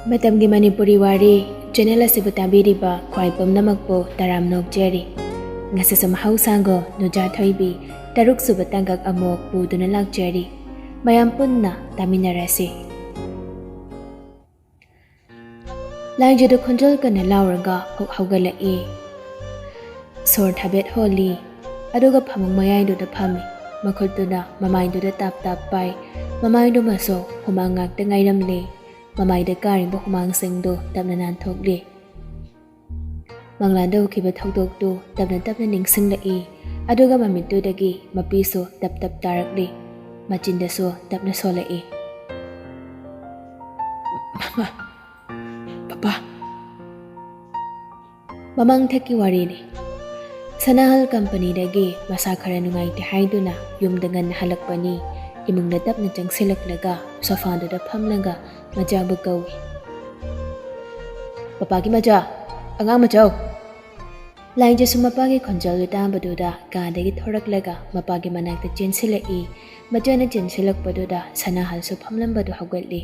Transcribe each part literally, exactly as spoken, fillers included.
ꯃꯇꯝꯒꯤ ꯃꯅꯤꯄꯨꯔꯤ ꯋꯥꯔꯤ ꯆꯦꯅꯦꯜ ꯑꯁꯤꯕꯨ ꯇꯥꯕꯤꯔꯤꯕ ꯈ꯭ꯋꯥꯏ ꯄꯨꯝꯅꯃꯛꯄꯨ ꯇꯔꯥꯝ ꯅꯣꯛꯆꯔꯤ꯫ ꯉꯁꯤꯁꯨ ꯃꯍꯧꯁꯥꯒꯨꯝ ꯅꯨꯖꯥ ꯊꯣꯏꯕꯤ ꯇꯔꯨꯛ ꯁꯨꯕ ꯇꯥꯡꯀꯛ ꯑꯃꯨꯛ ꯄꯨꯗꯨꯅ ꯂꯥꯛꯆꯔꯤ꯫ ꯃꯌꯥꯝ ꯄꯨꯟꯅ ꯇꯥꯃꯤꯟꯅꯔꯁꯤ꯫ ꯂꯥꯏꯖꯗꯨ ꯈꯣꯟꯖꯦꯜ ꯀꯟꯅ ꯂꯥꯎꯔꯒ ꯍꯧ-, ꯍꯧꯒꯠꯂꯛꯏ꯫ ꯁꯣꯔ ꯊꯥꯕꯦꯠ ꯍꯣꯜꯂꯤ꯫ ꯑꯗꯨꯒ ꯐꯃꯨꯡ ꯃꯌꯥꯏꯗꯨꯗ ꯐꯝꯃꯤ꯫ ꯃꯈꯨꯠꯇꯨꯅ ꯃꯃꯥꯏꯗꯨꯗ ꯇꯥꯞ ꯇꯥꯞ ꯄꯥꯏ꯫ ꯃꯃꯥꯏꯗꯨꯃꯁꯨ ꯍꯨꯃꯥꯡ ꯉꯥꯛꯇ ꯉꯥꯏꯔꯝꯂꯦ꯫ ꯃꯃꯥꯏꯗ ꯀꯥꯔꯤꯕ ꯍꯨꯃꯥꯡꯁꯤꯡꯗꯨ ꯇꯞꯅ ꯅꯥꯟꯊꯣꯛꯂꯤ꯫ ꯃꯪꯂꯥꯟꯗ ꯎꯈꯤꯕ ꯊꯧꯗꯣꯛꯇꯨ ꯇꯞꯅ ꯇꯞꯅ ꯅꯤꯡꯁꯤꯡꯂꯛꯏ꯫ ꯑꯗꯨꯒ ꯃꯃꯤꯠꯇꯨꯗꯒꯤ ꯃꯄꯤꯁꯨ ꯇꯞ ꯇꯞ ꯇꯥꯔꯛꯂꯤ꯫ ꯃꯆꯤꯟꯗꯁꯨ ꯇꯞꯅ ꯁꯣꯜꯂꯛꯏ꯫ "ꯃꯃꯥ, ꯄꯄꯥ꯫" ꯃꯃꯥꯡꯊꯛꯀꯤ ꯋꯥꯔꯤꯅꯤ꯫ ꯁꯅꯥꯍꯜ ꯀꯝꯄꯅꯤꯗꯒꯤ ꯃꯁꯥ ꯈꯔ ꯅꯨꯡꯉꯥꯏꯇꯦ ꯍꯥꯏꯗꯨꯅ ꯌꯨꯝꯗ ꯉꯟꯅ ꯍꯜꯂꯛꯄꯅꯤ꯫ ꯏꯃꯨꯡꯗ ꯇꯞꯅ ꯆꯪꯁꯤꯜꯂꯛꯂꯒ ꯁꯣꯐꯥꯗꯨꯗ ꯐꯝꯂꯒ ꯃꯆꯥꯕꯨ ꯀꯧꯏ꯫ "ꯄꯄꯥꯒꯤ ꯃꯆꯥ, ꯑꯉꯥꯡ ꯃꯆꯥꯎ!" ꯂꯥꯏꯖꯁꯨ ꯃꯄꯥꯒꯤ ꯈꯣꯟꯖꯦꯜꯗꯨ ꯇꯥꯕꯗꯨꯗ ꯀꯥꯗꯒꯤ ꯊꯣꯔꯛꯂꯒ ꯃꯄꯥꯒꯤ ꯃꯅꯥꯛꯇ ꯆꯦꯟꯁꯤꯜꯂꯛꯏ꯫ ꯃꯆꯥꯅ ꯆꯦꯟꯁꯤꯜꯂꯛꯄꯗꯨꯗ ꯁꯅꯥꯍꯜꯁꯨ ꯐꯝꯂꯝꯕꯗꯨ ꯍꯧꯒꯠꯂꯤ꯫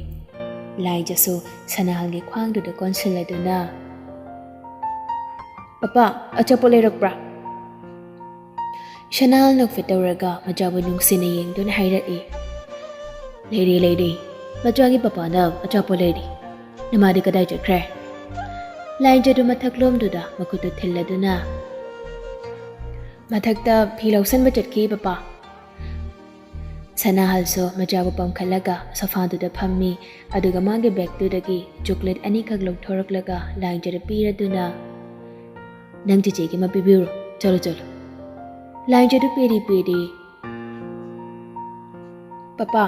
ꯂꯥꯏꯖꯁꯨ ꯁꯅꯥꯍꯜꯒꯤ ꯈ꯭ꯋꯥꯡꯗꯨꯗ ꯀꯣꯟꯁꯤꯜꯂꯗꯨꯅ, "ꯄꯄꯥ, ꯑꯆꯥꯄꯣꯠ ꯂꯩꯔꯛꯄ꯭ꯔꯥ?" ꯁꯅꯥꯍꯜ ꯅꯣꯛꯐꯦꯠ ꯇꯧꯔꯒ ꯃꯆꯥꯕꯨ ꯅꯨꯡꯁꯤꯅ ꯌꯦꯡꯗꯨꯅ ꯍꯥꯏꯔꯛꯏ꯫ "ꯂꯩꯔꯦ, ꯂꯩꯔꯦ꯫ ꯃꯆꯥꯒꯤ ꯄꯄꯥꯅ ꯑꯆꯥꯄꯣꯠ ꯂꯩꯔꯤ꯫ ꯅꯃꯥꯗꯤ ꯀꯗꯥꯏ ꯆꯠꯈ꯭ꯔꯦ?" ꯂꯥꯏꯖꯗꯨ ꯃꯊꯛꯂꯣꯝꯗꯨꯗ ꯃꯈꯨꯠꯇꯨ ꯊꯤꯜꯂꯗꯨꯅ, "ꯃꯊꯛꯇ ꯐꯤ ꯂꯧꯁꯟꯕ ꯆꯠꯈꯤ, ꯄꯄꯥ꯫" ꯁꯅꯥꯍꯜꯁꯨ ꯃꯆꯥꯕꯨ ꯄꯝꯈꯠꯂꯒ ꯁꯣꯐꯥꯗꯨꯗ ꯐꯝꯃꯤ꯫ ꯑꯗꯨꯒ ꯃꯥꯒꯤ ꯕꯦꯒꯇꯨꯗꯒꯤ ꯆꯣꯀ꯭ꯂꯦꯠ ꯑꯅꯤꯈꯛ ꯂꯧꯊꯣꯔꯛꯂꯒ ꯂꯥꯏꯖꯗ ꯄꯤꯔꯗꯨꯅ, "ꯅꯪ ꯆꯤꯆꯦꯒꯤ ꯑꯃ ꯄꯤꯕꯤꯔꯣ꯫ ꯆꯠꯂꯣ, ꯆꯠꯂꯣ꯫" ꯂꯥꯏꯖꯗꯨ ꯄꯦꯔꯤ ꯄꯦꯔꯤ, "ꯄꯄꯥ,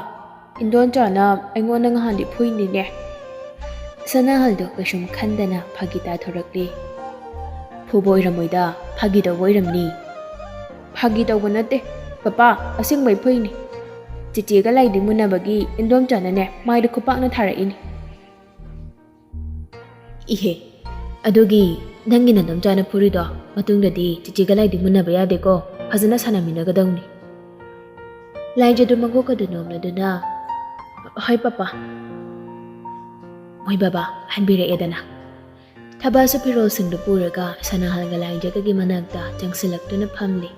ꯏꯟꯗꯣꯟꯆꯥꯅ ꯑꯩꯉꯣꯟꯗ ꯉꯍꯥꯟꯗꯤ ꯐꯨꯏꯅꯤꯅꯦ꯫" ꯁꯅꯥꯍꯜꯗꯣ ꯀꯩꯁꯨꯝ ꯈꯟꯗꯅ ꯐꯥꯒꯤ ꯇꯥꯊꯣꯔꯛꯂꯤ꯫ "ꯐꯨꯕ ꯑꯣꯏꯔꯝꯃꯣꯏꯗ, ꯐꯥꯒꯤ ꯇꯧꯕ ꯑꯣꯏꯔꯝꯅꯤ꯫" "ꯐꯥꯒꯤ ꯇꯧꯕ ꯅꯠꯇꯦ ꯄꯄꯥ, ꯑꯁꯦꯡꯕꯩ ꯐꯨꯏꯅꯤ꯫ ꯆꯤꯆꯦꯒ ꯂꯥꯏꯗꯤ ꯃꯨꯟꯅꯕꯒꯤ ꯏꯟꯗꯣꯝꯆꯥꯅꯅꯦ ꯃꯥꯏꯗ ꯈꯨꯄꯥꯛꯅ ꯊꯥꯔꯛꯏꯅꯤ꯫" "ꯏꯍꯦ, ꯑꯗꯨꯒꯤ ꯅꯪꯒꯤ ꯅꯗꯣꯝꯆꯥꯅ ꯐꯨꯔꯤꯗꯣ ꯃꯇꯨꯡꯗꯗꯤ ꯆꯤꯆꯦꯒ ꯂꯥꯏꯗꯤ ꯃꯨꯟꯅꯕ ꯌꯥꯗꯦꯀꯣ, ꯐꯖꯅ ꯁꯥꯟꯅꯃꯤꯟꯅꯒꯗꯧꯅꯤ꯫" ꯂꯥꯏꯖꯗꯨ ꯃꯀꯣꯛ ꯑꯗꯨ ꯅꯣꯝꯂꯗꯨꯅ, "ꯍꯣꯏ ꯄꯄꯥ꯫" "ꯍꯣꯏ ꯕꯕꯥ, ꯍꯟꯕꯤꯔꯛꯑꯦꯗꯅ"꯫ ꯊꯕꯥꯁꯨ ꯐꯤꯔꯣꯜꯁꯤꯡꯗꯨ ꯄꯨꯔꯒ ꯁꯅꯥꯍꯜꯒ ꯂꯥꯏꯖꯒꯒꯤ ꯃꯅꯥꯛꯇ ꯆꯪꯁꯤꯜꯂꯛꯇꯨꯅ ꯐꯝꯂꯤ꯫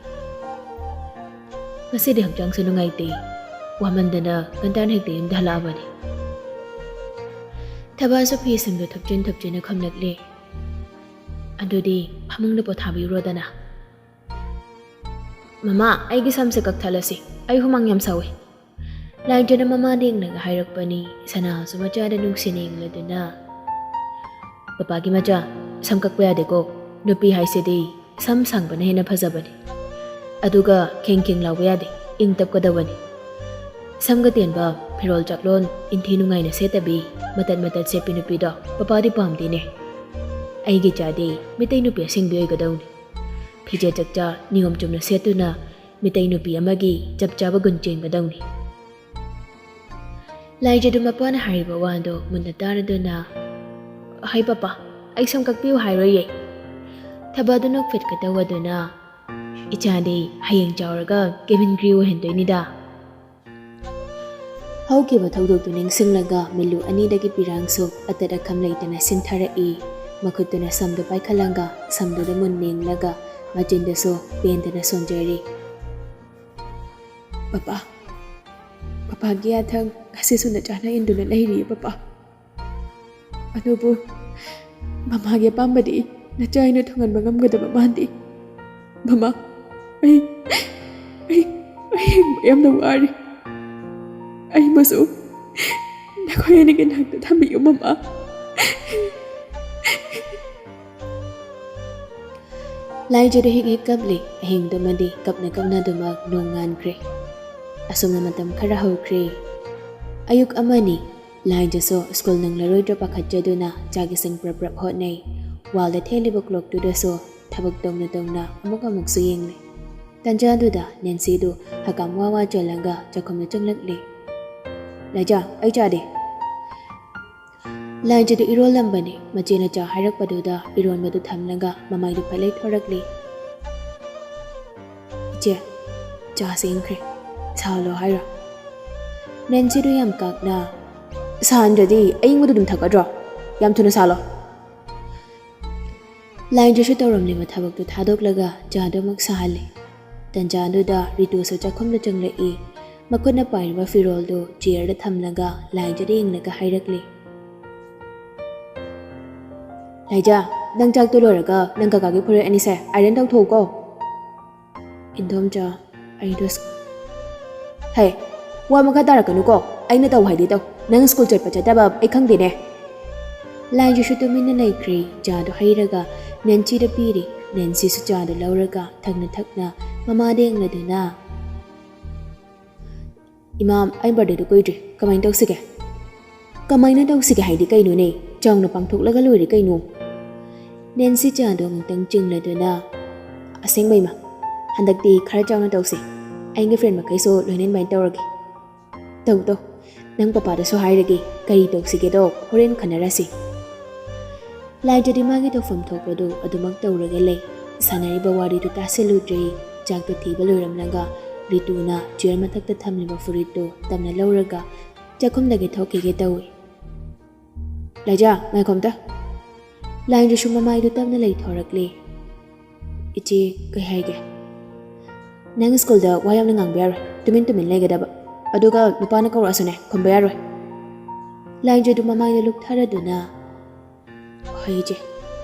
"ꯉꯁꯤꯗꯤ ꯍꯛꯆꯥꯡꯁꯨ ꯅꯨꯡꯉꯥꯏꯇꯦ, ꯋꯥꯃꯟꯗꯅ ꯉꯟꯇꯥꯅ ꯍꯦꯛꯇ ꯌꯨꯝꯗ ꯍꯜꯂꯛꯑꯕꯅꯤ"꯫ ꯊꯕꯥꯁꯨ ꯐꯤꯁꯤꯡꯗꯨ ꯊꯨꯞꯆꯤꯟ ꯊꯨꯞꯆꯤꯟꯅ ꯈꯨꯝꯂꯛꯂꯤ꯫ "ꯑꯗꯨꯗꯤ ꯐꯃꯨꯡꯗ ꯄꯣꯊꯥꯕꯤꯔꯣꯗꯅ"꯫ "ꯃꯃꯥ, ꯑꯩꯒꯤ ꯁꯝꯁꯦ ꯀꯛꯊꯠꯂꯁꯤ, ꯑꯩ ꯍꯨꯃꯥꯡ ꯌꯥꯝ ꯁꯧꯏ"꯫ ꯂꯥꯏꯖꯅ ꯃꯃꯥꯗ ꯌꯦꯡꯂꯒ ꯍꯥꯏꯔꯛꯄꯅꯤ꯫ ꯁꯅꯥꯁꯨ ꯃꯆꯥꯗ ꯅꯨꯡꯁꯤꯅ ꯌꯦꯡꯂꯗꯨꯅ, "ꯄꯄꯥꯒꯤ ꯃꯆꯥ, ꯁꯝ ꯀꯛꯄ ꯌꯥꯗꯦꯀꯣ꯫ ꯅꯨꯄꯤ ꯍꯥꯏꯁꯤꯗꯤ ꯁꯝ ꯁꯥꯡꯕꯅ ꯍꯦꯟꯅ ꯐꯖꯕꯅꯤ꯫ ꯑꯗꯨꯒ ꯈꯦꯡ ꯈꯦꯡ ꯂꯥꯎꯕ ꯌꯥꯗꯦ, ꯏꯪ ꯇꯞꯀꯗꯕꯅꯤ꯫ ꯁꯝꯒ ꯇꯦꯟꯕ, ꯐꯤꯔꯣꯜ ꯆꯥꯛꯂꯣꯟ ꯏꯟꯊꯤ ꯅꯨꯡꯉꯥꯏꯅ ꯁꯦꯠꯇꯕꯤ, ꯃꯇꯠ ꯃꯇꯠ ꯁꯦꯠꯄꯤ ꯅꯨꯄꯤꯗꯣ ꯄꯄꯥꯗꯤ ꯄꯥꯝꯗꯦꯅꯦ꯫ ꯑꯩꯒꯤ ꯏꯆꯥꯗꯤ ꯃꯤꯇꯩ ꯅꯨꯄꯤ ꯑꯁꯦꯡꯕꯤ ꯑꯣꯏꯒꯗꯧꯅꯤ꯫ ꯐꯤꯖꯦꯠ ꯆꯛꯆꯥ ꯅꯤꯌꯣꯝ ꯆꯨꯝꯅ ꯁꯦꯠꯇꯨꯅ ꯃꯤꯇꯩ ꯅꯨꯄꯤ ꯑꯃꯒꯤ ꯆꯞ ꯆꯥꯕ ꯒꯨꯟ ꯆꯦꯟꯒꯗꯧꯅꯤ"꯫ ꯂꯥꯏꯖꯗꯨ ꯃꯄꯥꯅ ꯍꯥꯏꯔꯤꯕ ꯋꯥꯗꯣ ꯃꯨꯟꯅ ꯇꯥꯔꯗꯨꯅ, "ꯍꯩ ꯄꯄꯥ, ꯑꯩ ꯁꯝ ꯀꯛꯄꯤꯌꯨ ꯍꯥꯏꯔꯣꯏꯌꯦ"꯫ ꯊꯕꯥꯗꯨ ꯅꯣꯛꯐꯦꯠꯀ ꯇꯧꯋꯗꯨꯅ, "ꯏꯆꯥꯗꯤ ꯍꯌꯦꯡ ꯆꯥꯎꯔꯒ ꯀꯦꯕꯤꯟ ꯀ꯭ꯔꯤꯎ ꯑꯣꯏꯍꯟꯗꯣꯏꯅꯤꯗ"꯫ ꯍꯧꯈꯤꯕ ꯊꯧꯗꯣꯛꯇꯨ ꯅꯤꯡꯁꯤꯡꯂꯒ ꯃꯤꯠꯂꯨ ꯑꯅꯤꯗꯒꯤ ꯄꯤꯔꯥꯡꯁꯨ ꯑꯇꯠ ꯑꯈꯝ ꯂꯩꯇꯅ ꯁꯤꯟꯊꯔꯛꯏ꯫ ꯃꯈꯨꯠꯇꯨꯅ ꯁꯝꯗꯨ ꯄꯥꯏꯈꯠꯂꯒ ꯁꯝꯗꯨꯗ ꯃꯨꯟꯅ ꯌꯦꯡꯂꯒ ꯃꯆꯤꯟꯗꯁꯨ ꯄꯦꯟꯗꯅ ꯁꯣꯟꯖꯔꯤ꯫ "ꯄꯄꯥ, ꯄꯄꯥꯒꯤ ꯌꯥꯊꯪ ꯉꯁꯤꯁꯨ ꯅꯆꯥꯅ ꯏꯟꯗꯨꯅ ꯂꯩꯔꯤꯌꯦ ꯄꯄꯥ꯫ ꯑꯗꯨꯕꯨ ꯃꯃꯥꯒꯤ ꯑꯄꯥꯝꯕꯗꯤ ꯅꯆꯥ ꯑꯩꯅ ꯊꯨꯡꯍꯟꯕ ꯉꯝꯒꯗꯕ ꯃꯥꯟꯗꯦ꯫ ꯃꯃꯥ, ꯑꯩ, ꯑꯩ, ꯑꯩ ꯍꯤꯡꯕ ꯌꯥꯝꯅ ꯋꯥꯔꯤ꯫ ꯑꯩꯕꯨꯁꯨ ꯅꯈꯣꯏ ꯑꯅꯤꯒꯤ ꯅꯥꯛꯇ ꯊꯝꯕꯤꯌꯨ ꯃꯃꯥ"꯫ ꯂꯥꯏꯖꯗꯨ ꯍꯤꯛ ꯍꯤꯛ ꯀꯞꯂꯤ꯫ ꯑꯍꯤꯡꯗꯨꯃꯗꯤ ꯀꯞꯅ ꯀꯞꯅꯗꯨꯃꯛ ꯅꯣꯡ ꯉꯥꯟꯈ꯭ꯔꯦ꯫ ꯑꯁꯨꯝꯅ ꯃꯇꯝ ꯈꯔ ꯍꯧꯈ꯭ꯔꯦ꯫ ꯑꯌꯨꯛ ꯑꯃꯅꯤ꯫ ꯂꯥꯏꯖꯁꯨ ꯁ꯭ꯀꯨꯜ ꯅꯪꯂꯔꯣꯏꯗ꯭ꯔꯥ ꯄꯥꯈꯠꯆꯗꯨꯅ ꯆꯥꯛ ꯏꯁꯤꯡ ꯄ꯭ꯔꯞ ꯄ꯭ꯔꯞ ꯍꯣꯠꯅꯩ꯫ ꯋꯥꯜꯗ ꯊꯦꯠꯂꯤꯕ ꯀ꯭ꯂꯣꯛꯇꯨꯗꯁꯨ ꯊꯕꯛ ꯇꯧꯅ ꯇꯧꯅ ꯑꯃꯨꯛ ꯑꯃꯨꯛꯁꯨ ꯌꯦꯡꯂꯤ꯫ ꯇꯟꯖꯥꯗꯨꯗ ꯅꯦꯟꯁꯤꯗꯨ ꯍꯀꯥꯝ ꯋꯥ ꯋꯥ ꯆꯜꯂꯒ ꯆꯥꯛꯈꯨꯝꯗ ꯆꯪꯂꯛꯂꯤ꯫ "ꯂꯥꯏꯖ, ꯑꯩ ꯆꯥꯗꯦ"꯫ ꯂꯥꯏꯖꯗꯨ ꯏꯔꯣꯜꯂꯝꯕꯅꯤ꯫ ꯃꯆꯦꯅ ꯆꯥ ꯍꯥꯏꯔꯛꯄꯗꯨꯗ ꯏꯔꯣꯟꯕꯗꯨ ꯊꯝꯂꯒ ꯃꯃꯥꯏꯗꯨ ꯐꯠ ꯂꯩꯊꯣꯔꯛꯂꯤ꯫ "ꯏꯆꯦ, ꯆꯥꯁꯦ ꯏꯪꯈ꯭ꯔꯦ, ꯁꯥꯍꯜꯂꯣ ꯍꯥꯏꯔꯣ?" ꯅꯦꯟꯁꯤꯗꯨ ꯌꯥꯝ ꯀꯥꯛꯅ, ꯁꯥꯍꯟꯗ꯭ꯔꯗꯤ ꯑꯏꯪꯕꯗꯨ ꯑꯗꯨꯝ ꯊꯛꯀꯗ꯭ꯔꯣ? ꯌꯥꯝ ꯊꯨꯅ ꯁꯥꯍꯜꯂꯣ꯫ ꯂꯥꯏꯖꯁꯨ ꯇꯧꯔꯝꯂꯤꯕ ꯊꯕꯛꯇꯨ ꯊꯥꯗꯣꯛꯂꯒ ꯆꯥꯗꯨ ꯑꯃꯨꯛ ꯁꯥꯍꯜꯂꯤ꯫ ꯇꯟꯖꯥꯗꯨꯗ ꯔꯤꯇꯨꯁꯨ ꯆꯥꯛꯈꯨꯝꯗ ꯆꯪꯂꯛꯏ꯫ ꯃꯈꯨꯠꯅ ꯄꯥꯏꯔꯤꯕ ꯐꯤꯔꯣꯜꯗꯨ ꯆꯤꯌꯔꯗ ꯊꯝꯂꯒ ꯂꯥꯏꯖꯗ ꯌꯦꯡꯂꯒ ꯍꯥꯏꯔꯛꯂꯤ, "ꯂꯥꯏꯖ, ꯅꯪ ꯆꯥꯛꯇꯣ ꯂꯣꯏꯔꯒ ꯅꯪ ꯀꯀꯥꯒꯤ ꯐꯨꯔꯤꯠ ꯑꯅꯤꯁꯦ ꯑꯥꯏꯔꯟ ꯇꯧꯊꯣꯛꯎꯀꯣ꯫" "ꯏꯟꯗꯣꯝꯆꯥ, ꯑꯩꯗꯣ ꯁ꯭ꯀ-" "ꯍꯦ, ꯋꯥ ꯃꯈꯥ ꯇꯥꯔꯛꯀꯅꯨꯀꯣ꯫ ꯑꯩꯅ ꯇꯧ ꯍꯥꯏꯗꯤ ꯇꯧ꯫ ꯅꯪ ꯁ꯭ꯀꯨꯜ ꯆꯠꯄ ꯆꯠꯇꯕ ꯑꯩ ꯈꯪꯗꯦꯅꯦ꯫" ꯂꯥꯏꯖꯁꯨ ꯇꯨꯃꯤꯟꯅ ꯂꯩꯈ꯭ꯔꯦ꯫ ꯆꯥꯗꯨ ꯍꯩꯔꯒ ꯅꯦꯟꯁꯤꯗ ꯄꯤꯔꯤ꯫ ꯅꯦꯟꯁꯤꯁꯨ ꯆꯥꯗꯨ ꯂꯧꯔꯒ ꯊꯛꯅ ꯊꯛꯅ ꯃꯃꯥꯗ ꯌꯦꯡꯂꯗꯨꯅ, "ꯏꯃꯥ, ꯑꯩ ꯕꯥꯔꯗꯦꯗꯨ ꯀꯨꯏꯗ꯭ꯔꯦ꯫ ꯀꯃꯥꯏꯅ ꯇꯧꯁꯤꯒꯦ?" "ꯀꯃꯥꯏꯅ ꯇꯧꯁꯤꯒꯦ ꯍꯥꯏꯗꯤ ꯀꯩꯅꯣꯅꯦ? ꯆꯥꯎꯅ ꯄꯥꯡꯊꯣꯛꯂꯒ ꯂꯣꯏꯔꯦ ꯀꯩꯅꯣ꯫" ꯅꯦꯟꯁꯤ ꯆꯥꯗꯨ ꯑꯃꯨꯛꯇꯪ ꯆꯤꯡꯂꯗꯨꯅ, "ꯑꯁꯦꯡꯕꯩ ꯃꯥ, ꯍꯟꯗꯛꯇꯤ ꯈꯔ ꯆꯥꯎꯅ ꯇꯧꯁꯦ꯫ ꯑꯩꯒꯤ ꯐ꯭ꯔꯦꯟ ꯃꯈꯩꯁꯨ ꯂꯣꯏꯅ ꯏꯟꯚꯥꯏꯠ ꯇꯧꯔꯒꯦ꯫" "ꯇꯧ ꯇꯧ, ꯅꯪ ꯄꯄꯥꯗꯁꯨ ꯍꯥꯏꯔꯒꯦ꯫ ꯀꯔꯤ ꯇꯧꯁꯤꯒꯦꯗꯣ ꯍꯣꯔꯦꯟ ꯈꯟꯅꯔꯁꯤ꯫" ꯂꯥꯏꯖꯗꯤ ꯃꯥꯒꯤ ꯇꯧꯐꯝ ꯊꯣꯛꯄꯗꯨ ꯑꯗꯨꯃꯛ ꯇꯧꯔꯒ ꯂꯩ꯫ ꯁꯥꯟꯅꯔꯤꯕ ꯋꯥꯔꯤꯗꯨ ꯇꯥꯁꯤꯜꯂꯨꯗ꯭ꯔꯦ꯫ ꯆꯥꯛꯇꯨ ꯊꯤꯕ ꯂꯣꯏꯔꯝꯂꯒ ꯔꯤꯇꯨꯅ ꯆꯤꯌꯔ ꯃꯊꯛꯇ ꯊꯝꯂꯤꯕ ꯐꯨꯔꯤꯠꯇꯨ ꯇꯞꯅ ꯂꯧꯔꯒ ꯆꯥꯛꯈꯨꯝꯗꯒꯤ ꯊꯣꯛꯈꯤꯒꯦ ꯇꯧꯏ꯫ "ꯂꯥꯏꯖ, ꯉꯥꯏꯈꯣ ꯑꯝꯇ꯫" ꯂꯥꯏꯖꯁꯨ ꯃꯃꯥꯏꯗꯨ ꯇꯞꯅ ꯂꯩꯊꯣꯔꯛꯂꯦ꯫ "ꯏꯆꯦ, ꯀꯩ ꯍꯥꯏꯒꯦ?" "ꯅꯪ ꯁ꯭ꯀꯨꯜꯗ ꯋꯥ ꯌꯥꯝꯅ ꯉꯥꯡꯕ ꯌꯥꯔꯣꯏ꯫ ꯇꯨꯃꯤꯟ ꯇꯨꯃꯤꯟ ꯂꯩꯒꯗꯕ꯫ ꯑꯗꯨꯒ ꯅꯨꯄꯥꯅ ꯀꯧꯔꯛꯑꯁꯨꯅꯦ, ꯈꯨꯝꯕ ꯌꯥꯔꯣꯏ꯫" ꯂꯥꯏꯖꯗꯨ ꯃꯃꯥꯏꯗ ꯂꯨꯞꯊꯔꯗꯨꯅ, "ꯍꯣꯏ ꯏꯆꯦ,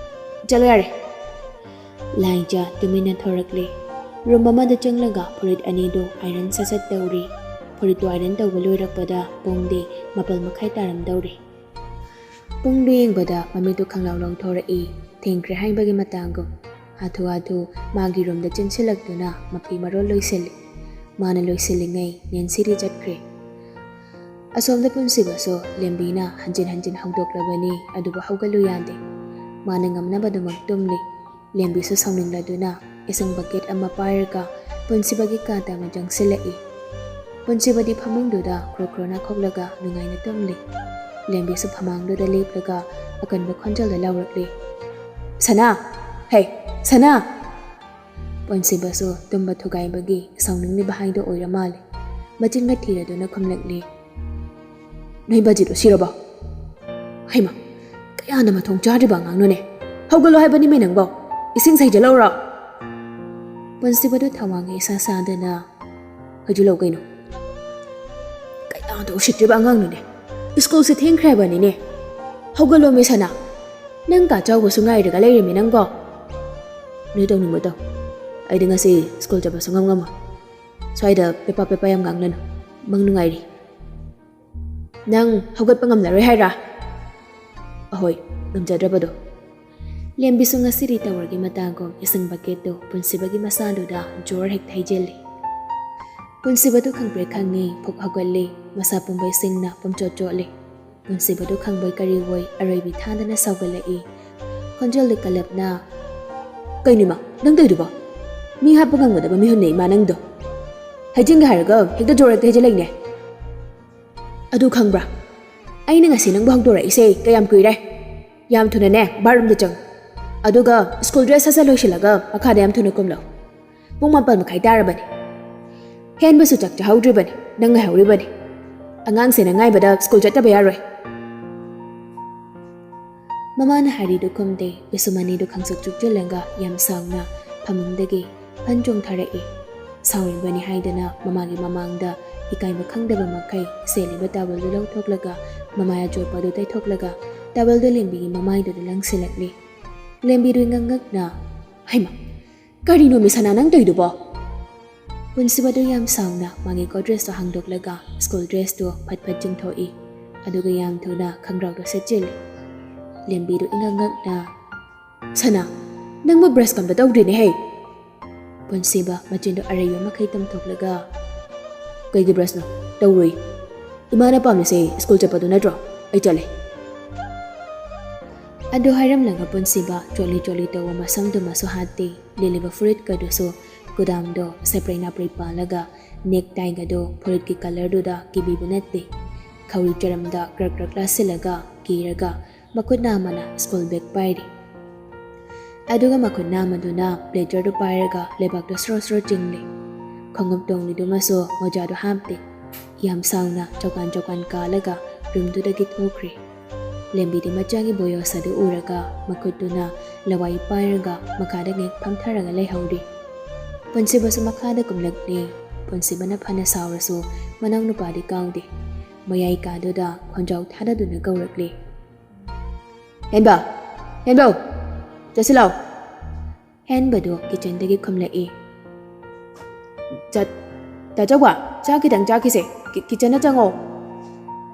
ꯆꯠꯂꯣ ꯌꯥꯔꯦ꯫" ꯂꯥꯏꯖ ꯇꯨꯃꯤꯟꯅ ꯊꯣꯔꯛꯂꯦ꯫ ꯔꯨꯝ ꯑꯃꯗ ꯆꯪꯂꯒ ꯐꯨꯔꯤꯠ ꯑꯅꯤꯗꯨ ꯑꯥꯏꯔꯟ ꯁꯠ ꯁꯠ ꯇꯧꯔꯤ꯫ ꯐꯨꯔꯤꯠꯇꯨ ꯑꯥꯏꯔꯟ ꯇꯧꯕ ꯂꯣꯏꯔꯛꯄꯗ ꯄꯨꯡꯗꯤ ꯃꯥꯄꯜ ꯃꯈꯥꯏ ꯇꯥꯔꯝꯗꯧꯔꯦ꯫ ꯄꯨꯡꯗꯨ ꯌꯦꯡꯕꯗ ꯃꯃꯤꯠꯇꯨ ꯈꯪꯂꯥꯎ ꯂꯥꯎꯊꯣꯔꯛꯏ꯫ ꯊꯦꯡꯈ꯭ꯔꯦ ꯍꯥꯏꯕꯒꯤ ꯃꯇꯥꯡꯒꯨꯝ꯫ ꯍꯥꯊꯨ ꯍꯥꯊꯨ ꯃꯥꯒꯤ ꯔꯨꯝꯗ ꯆꯦꯟꯁꯤꯜꯂꯛꯇꯨꯅ ꯃꯐꯤ ꯃꯔꯣꯜ ꯂꯣꯏꯁꯤꯜꯂꯤ꯫ ꯃꯥꯅ ꯂꯣꯏꯁꯤꯜꯂꯤꯉꯩ ꯅꯦꯟꯁꯤꯗꯤ ꯆꯠꯈ꯭ꯔꯦ꯫ ꯑꯁꯣꯝꯗ ꯄꯨꯟꯁꯤꯕꯁꯨ ꯂꯦꯝꯕꯤꯅ ꯍꯟꯖꯤꯟ ꯍꯟꯖꯤꯟ ꯍꯧꯗꯣꯛꯂꯕꯅꯤ, ꯑꯗꯨꯕꯨ ꯍꯧꯒꯠꯂꯨ ꯌꯥꯗꯦ꯫ ꯃꯥꯅ ꯉꯝꯅꯕꯗꯨꯃꯛ ꯇꯨꯝꯂꯤ꯫ ꯂꯦꯝꯕꯤꯁꯨ ꯁꯥꯎꯅꯤꯡꯂꯗꯨꯅ ꯏꯁꯤꯡ ꯕꯛꯀꯦꯠ ꯑꯃ ꯄꯥꯏꯔꯒ ꯄꯨꯟꯁꯤꯕꯒꯤ ꯀꯥꯗ ꯑꯃ ꯆꯪꯁꯤꯜꯂꯛꯏ꯫ ꯄꯨꯟꯁꯤꯕꯗꯤ ꯐꯃꯨꯡꯗꯨꯗ ꯈ꯭ꯔꯣ ꯈ꯭ꯔꯣ ꯅꯥꯈꯣꯛꯂꯒ ꯅꯨꯡꯉꯥꯏꯅ ꯇꯨꯝꯂꯤ꯫ ꯂꯦꯝꯕꯤꯁꯨ ꯐꯃꯥꯡꯗꯨꯗ ꯂꯦꯞꯂꯒ ꯑꯀꯟꯕ ꯈꯣꯟꯖꯦꯜꯗ ꯂꯥꯎꯔꯛꯂꯤ, "ꯁꯅꯥ! ꯍꯦ, ꯁꯅꯥ!" ꯄꯨꯟꯁꯤꯕꯁꯨ ꯇꯨꯝꯕ ꯊꯨꯒꯥꯏꯕꯒꯤ ꯁꯥꯎꯅꯤꯡꯂꯤꯕ ꯍꯥꯏꯗꯣ ꯑꯣꯏꯔ ꯃꯥꯜꯂꯦ꯫ ꯃꯆꯤꯟꯒ ꯊꯤꯔꯗꯨꯅ ꯈꯨꯝꯂꯛꯂꯤ, ꯅꯣꯏ ꯕꯖꯤꯠ ꯎꯁꯤꯔꯕꯣ? ꯍꯩꯃ, ꯀꯌꯥꯅ ꯃꯊꯣꯡ ꯆꯥꯗ꯭ꯔꯤꯕ ꯑꯉꯥꯡꯅꯣꯅꯦ? ꯍꯧꯒꯠꯂꯣ ꯍꯥꯏꯕꯅꯤꯃꯦ ꯅꯪꯕꯣ꯫ ꯏꯁꯤꯡ ꯁꯩꯖꯜꯂꯧꯔꯣ? ꯄꯨꯟꯁꯤꯕꯗꯨ ꯊꯧꯋꯥꯡꯒ ꯏꯁꯥ ꯁꯥꯗꯅ, "ꯍꯩꯖꯤꯜꯂꯧ ꯀꯩꯅꯣ? ꯀꯌꯥꯗ ꯎꯁꯤꯠꯇ꯭ꯔꯤꯕ ꯑꯉꯥꯡꯅꯣꯅꯦ? ꯁ꯭ꯀꯨꯜꯁꯦ ꯊꯦꯡꯈ꯭ꯔꯦ ꯍꯥꯏꯕꯅꯤꯅꯦ꯫ ꯍꯧꯒꯠꯂꯣꯃꯦ ꯁꯅꯥ꯫ ꯅꯪ ꯀꯥ ꯆꯥꯎꯕꯁꯨ ꯉꯥꯏꯔꯒ ꯂꯩꯔꯦꯃꯦ ꯅꯪꯕꯣ꯫ ꯅꯣꯏ ꯇꯧꯅꯤꯡꯕ ꯇꯧ꯫ ꯑꯩꯗꯤ ꯉꯁꯤ ꯁ꯭ꯀꯨꯜ ꯆꯠꯄ ꯁꯨꯡꯉꯝ ꯉꯝꯃꯣꯏ꯫ ꯁ꯭ꯋꯥꯏꯗ ꯄꯦꯄꯥ ꯄꯦꯄꯥ ꯌꯥꯝ ꯉꯥꯡꯅꯅꯨ꯫ ꯃꯪ ꯅꯨꯡꯉꯥꯏꯔꯤ꯫ ꯅꯪ ꯍꯧꯒꯠꯄ ꯉꯝꯂꯔꯣꯏ ꯍꯥꯏꯔꯥ?" "ꯑꯍꯣꯏ, ꯉꯝꯖꯗ꯭ꯔꯕꯗꯣ꯫" ꯂꯦꯝꯕꯤꯁꯨ ꯉꯁꯤꯗꯤ ꯇꯧꯔꯒꯦ ꯃꯇꯥꯒꯨꯝ ꯏꯁꯤꯡ ꯕꯛꯀꯦꯠꯇꯨ ꯄꯨꯟꯁꯤꯕꯒꯤ ꯃꯁꯥꯗꯨꯗ ꯖꯣꯔ ꯍꯦꯛ ꯊꯩꯖꯤꯜꯂꯤ꯫ ꯄꯨꯟꯁꯤꯕꯗꯨ ꯈꯪꯄ꯭ꯔꯦꯛ ꯈꯪꯉꯤ, ꯐꯨꯛ ꯍꯧꯒꯠꯂꯤ, ꯃꯁꯥ ꯄꯨꯝꯕꯩ ꯁꯤꯡꯅ ꯄꯨꯝꯆꯣꯠ ꯆꯣꯠꯂꯤ꯫ ꯄꯨꯟꯁꯤꯕꯗꯨ ꯈꯪꯕꯣꯏ ꯀꯔꯤꯕꯣꯏ ꯑꯔꯣꯏꯕꯤ ꯊꯥꯗꯅ ꯁꯧꯒꯠꯂꯛꯏ꯫ ꯈꯣꯟꯖꯦꯜꯗꯨ ꯀꯜꯂꯞꯅ, "ꯀꯩꯅꯣ ꯏꯃꯥ, ꯅꯪ ꯇꯧꯔꯤꯗꯨꯕꯣ? ꯃꯤ ꯍꯥꯠꯄ ꯉꯝꯒꯗꯕ ꯃꯤꯍꯨꯟꯅꯦ ꯏꯃꯥ ꯅꯪꯗꯣ꯫ ꯍꯩꯖꯤꯟꯒꯦ ꯍꯥꯏꯔꯒ ꯍꯦꯛꯇ ꯖꯣꯔ ꯍꯦꯛꯇ ꯍꯩꯖꯤꯜꯂꯛꯏꯅꯦ꯫ ꯑꯗꯨ ꯈꯪꯕ꯭ꯔꯥ? ꯑꯩꯅ ꯉꯁꯤ ꯅꯪꯕꯨ ꯍꯧꯗꯣꯔꯛꯏꯁꯦ ꯀꯌꯥꯝ ꯀꯨꯏꯔꯦ? ꯌꯥꯝ ꯊꯨꯅꯅꯦ ꯕꯥꯠꯔꯨꯝꯗ ꯆꯪꯉꯨ꯫ ꯑꯗꯨꯒ ꯁ꯭ꯀꯨꯜ ꯗ꯭ꯔꯦꯁ ꯁꯠ ꯁꯠ ꯂꯣꯏꯁꯤꯜꯂꯒ ꯃꯈꯥꯗ ꯌꯥꯝ ꯊꯨꯅ ꯀꯨꯝꯂꯣ꯫ ꯄꯨꯡ ꯃꯥꯄꯜ ꯃꯈꯥꯏ ꯇꯥꯔꯕꯅꯤ꯫ ꯍꯦꯟꯕꯁꯨ ꯆꯥꯛ ꯆꯥꯍꯧꯗ꯭ꯔꯤꯕꯅꯤ, ꯅꯪ ꯉꯥꯏꯍꯧꯔꯤꯕꯅꯤ꯫ ꯑꯉꯥꯡꯁꯦ ꯅꯪ ꯉꯥꯏꯕꯗ ꯁ꯭ꯀꯨꯜ ꯆꯠꯇꯕ ꯌꯥꯔꯣꯏ꯫" ꯃꯃꯥꯅ ꯍꯥꯏꯔꯤꯗꯨ ꯈꯨꯝꯗꯦ꯫ ꯄꯤꯁꯨꯝ ꯑꯅꯤꯗꯨ ꯈꯪꯆꯨꯛ ꯆꯨꯛꯁꯤꯜꯂꯒ ꯌꯥꯝ ꯁꯥꯎꯅ ꯐꯃꯨꯡꯗꯒꯤ ꯐꯟ ꯆꯣꯡꯊꯔꯛꯏ꯫ ꯁꯥꯎꯔꯤꯕꯅꯤ ꯍꯥꯏꯗꯅ ꯃꯃꯥꯒꯤ ꯃꯃꯥꯡꯗ ꯏꯀꯥꯏꯕ ꯈꯪꯗꯕ ꯃꯈꯩ ꯁꯦꯠꯂꯤꯕ ꯇꯥꯋꯦꯜꯗꯨ ꯂꯧꯊꯣꯛꯂꯒ ꯃꯃꯥꯏ ꯑꯆꯣꯠꯄꯗꯨ ꯇꯩꯊꯣꯛꯂꯒ ꯇꯥꯋꯦꯜꯗꯨ ꯂꯦꯝꯕꯤꯒꯤ ꯃꯃꯥꯏꯗꯨꯗ ꯂꯪꯁꯤꯜꯂꯛꯂꯤ꯫ ꯂꯦꯝꯕꯤꯗꯨ ꯏꯉꯛ ꯉꯛꯅ, "ꯍꯩꯃꯥ, ꯀꯔꯤꯅꯣ ꯃꯤ ꯁꯅꯥ ꯅꯪ ꯇꯧꯔꯤꯗꯨꯕꯣ?" ꯄꯨꯟꯁꯤꯕꯗꯨ ꯌꯥꯝ ꯁꯥꯎꯅ ꯃꯥꯒꯤ ꯒꯣꯗ꯭ꯔꯦꯖꯇꯨ ꯍꯥꯡꯗꯣꯛꯂꯒ ꯁ꯭ꯀꯨꯜ ꯗ꯭ꯔꯦꯁꯇꯨ ꯐꯠ ꯐꯠ ꯆꯤꯡꯊꯣꯛꯏ꯫ ꯑꯗꯨꯒ ꯌꯥꯝ ꯊꯨꯅ ꯈꯪꯒ꯭ꯔꯥꯎꯗꯨ ꯁꯦꯠꯆꯤꯜꯂꯤ꯫ ꯂꯦꯝꯕꯤꯗꯨ ꯏꯉꯛ ꯉꯛꯅ, "ꯁꯅꯥ, ꯅꯪꯕꯨ ꯕ꯭ꯔꯁ ꯀꯝꯇ ꯇꯧꯗ꯭ꯔꯤꯅꯦ ꯍꯦ!" ꯄꯨꯟꯁꯤꯕ ꯃꯆꯤꯟꯗꯨ ꯑꯔꯩꯕ ꯃꯈꯩ ꯇꯝꯊꯣꯛꯂꯒ, "ꯀꯩꯒꯤ ꯕ꯭ꯔꯁꯅꯣ? ꯇꯧꯔꯨꯏ꯫ ꯏꯃꯥꯅ ꯄꯥꯝꯂꯤꯁꯦ ꯁ꯭ꯀꯨꯜ ꯆꯠꯄꯗꯨ ꯅꯠꯇ꯭ꯔꯣ? ꯑꯩ ꯆꯠꯂꯦ꯫" ꯑꯗꯨ ꯍꯥꯏꯔꯝꯂꯒ ꯄꯨꯟꯁꯤꯕ ꯆꯣꯠꯂꯤ ꯆꯣꯠꯂꯤ ꯇꯧꯕ ꯃꯁꯝꯗꯨꯃꯁꯨ ꯍꯥꯠꯇꯦ꯫ ꯂꯤꯠꯂꯤꯕ ꯐꯨꯔꯤꯠꯀꯗꯨꯁꯨ ꯀꯨꯗꯥꯝꯗꯣ ꯁꯦꯄ꯭ꯔꯩ ꯅꯥꯄ꯭ꯔꯩ ꯄꯥꯜꯂꯒ ꯅꯦꯛ ꯇꯥꯏꯒꯗꯣ ꯐꯨꯔꯤꯠꯀꯤ ꯀꯂꯔꯗꯨꯗ ꯀꯤꯕꯤꯕ ꯅꯠꯇꯦ꯫ ꯈꯧꯔꯤ ꯆꯔꯝꯗ ꯀ꯭ꯔꯛ ꯀ꯭ꯔꯛ ꯂꯥꯁꯤꯜꯂꯒ ꯀꯤꯔꯒ ꯃꯈꯨꯠ ꯅꯥꯝꯃꯅ ꯁ꯭ꯀꯨꯜ ꯕꯦꯒ ꯄꯥꯏꯔꯤ꯫ ꯑꯗꯨꯒ ꯃꯈꯨꯠ ꯅꯥꯝꯃꯗꯨꯅ ꯕ꯭ꯂꯦꯖꯔꯗꯨ ꯄꯥꯏꯔꯒ ꯂꯩꯕꯥꯛꯇ ꯁ꯭ꯔꯣ ꯁ꯭ꯔꯣ ꯆꯤꯡꯂꯤ꯫ ꯈꯣꯡꯎꯞ ꯇꯣꯡꯂꯤꯗꯨꯃꯁꯨ ꯃꯣꯖꯥꯗꯨ ꯍꯥꯞꯇꯦ꯫ ꯌꯥꯝ ꯁꯥꯎꯅ ꯆꯣꯀꯥꯟ ꯆꯣꯀꯥꯟ ꯀꯥꯜꯂꯒ ꯔꯨꯝꯗꯨꯗꯒꯤ ꯊꯣꯛꯈ꯭ꯔꯦ꯫ ꯂꯦꯝꯕꯤꯗꯤ ꯃꯆꯥꯒꯤ ꯕꯣꯌꯣꯁ ꯑꯗꯨ ꯎꯔꯒ ꯃꯈꯨꯠꯇꯨꯅ ꯂꯋꯥꯏ ꯄꯥꯏꯔꯒ ꯃꯈꯥꯗ ꯉꯦꯛ ꯐꯝꯊꯔꯒ ꯂꯩꯍꯧꯔꯤ꯫ ꯄꯨꯟꯁꯤꯕꯁꯨ ꯃꯈꯥꯗ ꯀꯨꯝꯂꯛꯂꯤ꯫ ꯄꯨꯟꯁꯤꯕꯅ ꯐꯅ ꯁꯥꯎꯔꯁꯨ ꯃꯅꯥꯎꯅꯨꯄꯥꯗꯤ ꯀꯥꯎꯗꯦ꯫ ꯃꯌꯥꯏ ꯀꯥꯗꯨꯗ ꯈꯣꯟꯖꯥꯎ ꯊꯥꯗꯗꯨꯅ ꯀꯧꯔꯛꯂꯤ꯫ "ꯍꯦꯟꯕ! ꯍꯦꯟꯕꯧ! ꯆꯠꯁꯤ ꯂꯥꯎ!" ꯍꯦꯟꯕꯗꯨ ꯀꯤꯆꯟꯗꯒꯤ ꯈꯨꯝꯂꯛꯏ꯫ "ꯆꯠ-, ꯇꯥꯆꯧꯕ, ꯆꯥꯛ ꯈꯤꯇꯪ ꯆꯥꯈꯤꯁꯦ꯫ ꯀꯤ-, ꯀꯤꯆꯟꯗ ꯆꯪꯉꯣ꯫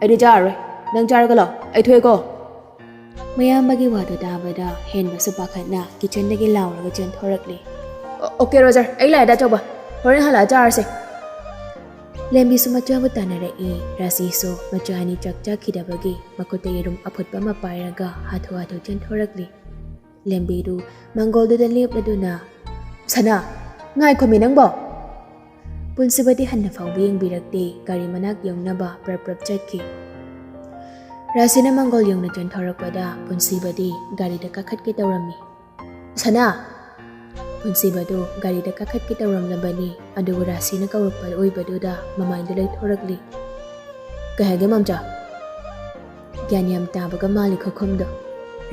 ꯑꯩꯗꯤ ꯆꯥꯔꯔꯣꯏ꯫ ꯅꯪ ꯆꯥꯔꯒ ꯂꯥꯛꯑꯣ꯫ ꯑꯩ ꯊꯣꯛꯑꯦꯀꯣ!" ꯃꯌꯥꯝꯕꯒꯤ ꯋꯥꯗꯨ ꯇꯥꯕꯗ ꯍꯦꯟꯕꯁꯨ ꯄꯥꯈꯠꯅ ꯀꯤꯆꯟꯗꯒꯤ ꯂꯥꯎꯔꯒ ꯆꯦꯟꯊꯣꯔꯛꯂꯤ꯫ "ꯑꯣ-, ꯑꯣꯀꯦ ꯔꯣꯖꯔ, ꯑꯩ ꯂꯥꯛꯑꯦ ꯇꯥꯆꯧꯕ꯫ ꯍꯣꯔꯦꯟ ꯍꯜꯂꯛꯑ ꯆꯥꯔꯁꯦ꯫" ꯂꯦꯝꯕꯤꯁꯨ ꯃꯆꯥꯕꯨ ꯇꯥꯟꯅꯔꯛꯏ꯫ ꯔꯥꯁꯤꯁꯨ ꯃꯆꯥ ꯑꯅꯤ ꯆꯥꯛ ꯆꯥꯈꯤꯗꯕꯒꯤ ꯃꯈꯨꯠꯇ ꯌꯦꯔꯨꯝ ꯑꯐꯨꯠꯄ ꯑꯃ ꯄꯥꯏꯔꯒ ꯍꯥꯊꯨ ꯍꯥꯊꯨ ꯆꯦꯟꯊꯣꯔꯛꯂꯤ꯫ ꯂꯦꯝꯕꯤꯗꯨ ꯃꯥꯡꯒꯣꯜꯗꯨꯗ ꯂꯦꯞꯂꯗꯨꯅ, "ꯁꯅꯥ, ꯉꯥꯏꯈꯣꯃꯤ ꯅꯪꯕꯣ!" ꯄꯨꯟꯁꯤꯕꯗꯤ ꯍꯟꯅ ꯐꯥꯎꯕ ꯌꯦꯡꯕꯤꯔꯛꯇꯦ, ꯒꯥꯔꯤ ꯃꯅꯥꯛ ꯌꯧꯅꯕ ꯄ꯭ꯔꯞ ꯄ꯭ꯔꯞ ꯆꯠꯈꯤ꯫ ꯔꯥꯁꯤꯅ ꯃꯥꯡꯒꯣꯜ ꯌꯧꯅ ꯆꯦꯟꯊꯣꯔꯛꯄꯗ ꯄꯨꯟꯁꯤꯕꯗꯤ ꯒꯥꯔꯤꯗ ꯀꯥꯈꯠꯀꯦ ꯇꯧꯔꯝꯃꯤ꯫ "ꯁꯅꯥ!" ꯄꯨꯟꯁꯤꯕꯗꯨ ꯒꯥꯔꯤꯗ ꯀꯥꯈꯠꯀꯦ ꯇꯧꯔꯝꯂꯕꯅꯤ, ꯑꯗꯨꯕꯨ ꯔꯥꯁꯤꯅ ꯀꯧꯔꯛꯄ ꯑꯣꯏꯕꯗꯨꯗ ꯃꯃꯥꯏꯗꯨ ꯂꯩꯊꯣꯔꯛꯂꯤ꯫ "ꯀꯩ ꯍꯥꯏꯒꯦ ꯃꯥꯝꯆꯥ?" ꯒ꯭ꯌꯥꯟ ꯌꯥꯝ ꯇꯥꯕꯒ ꯃꯥꯜꯂꯤ ꯈꯨꯈꯨꯝꯗꯣ꯫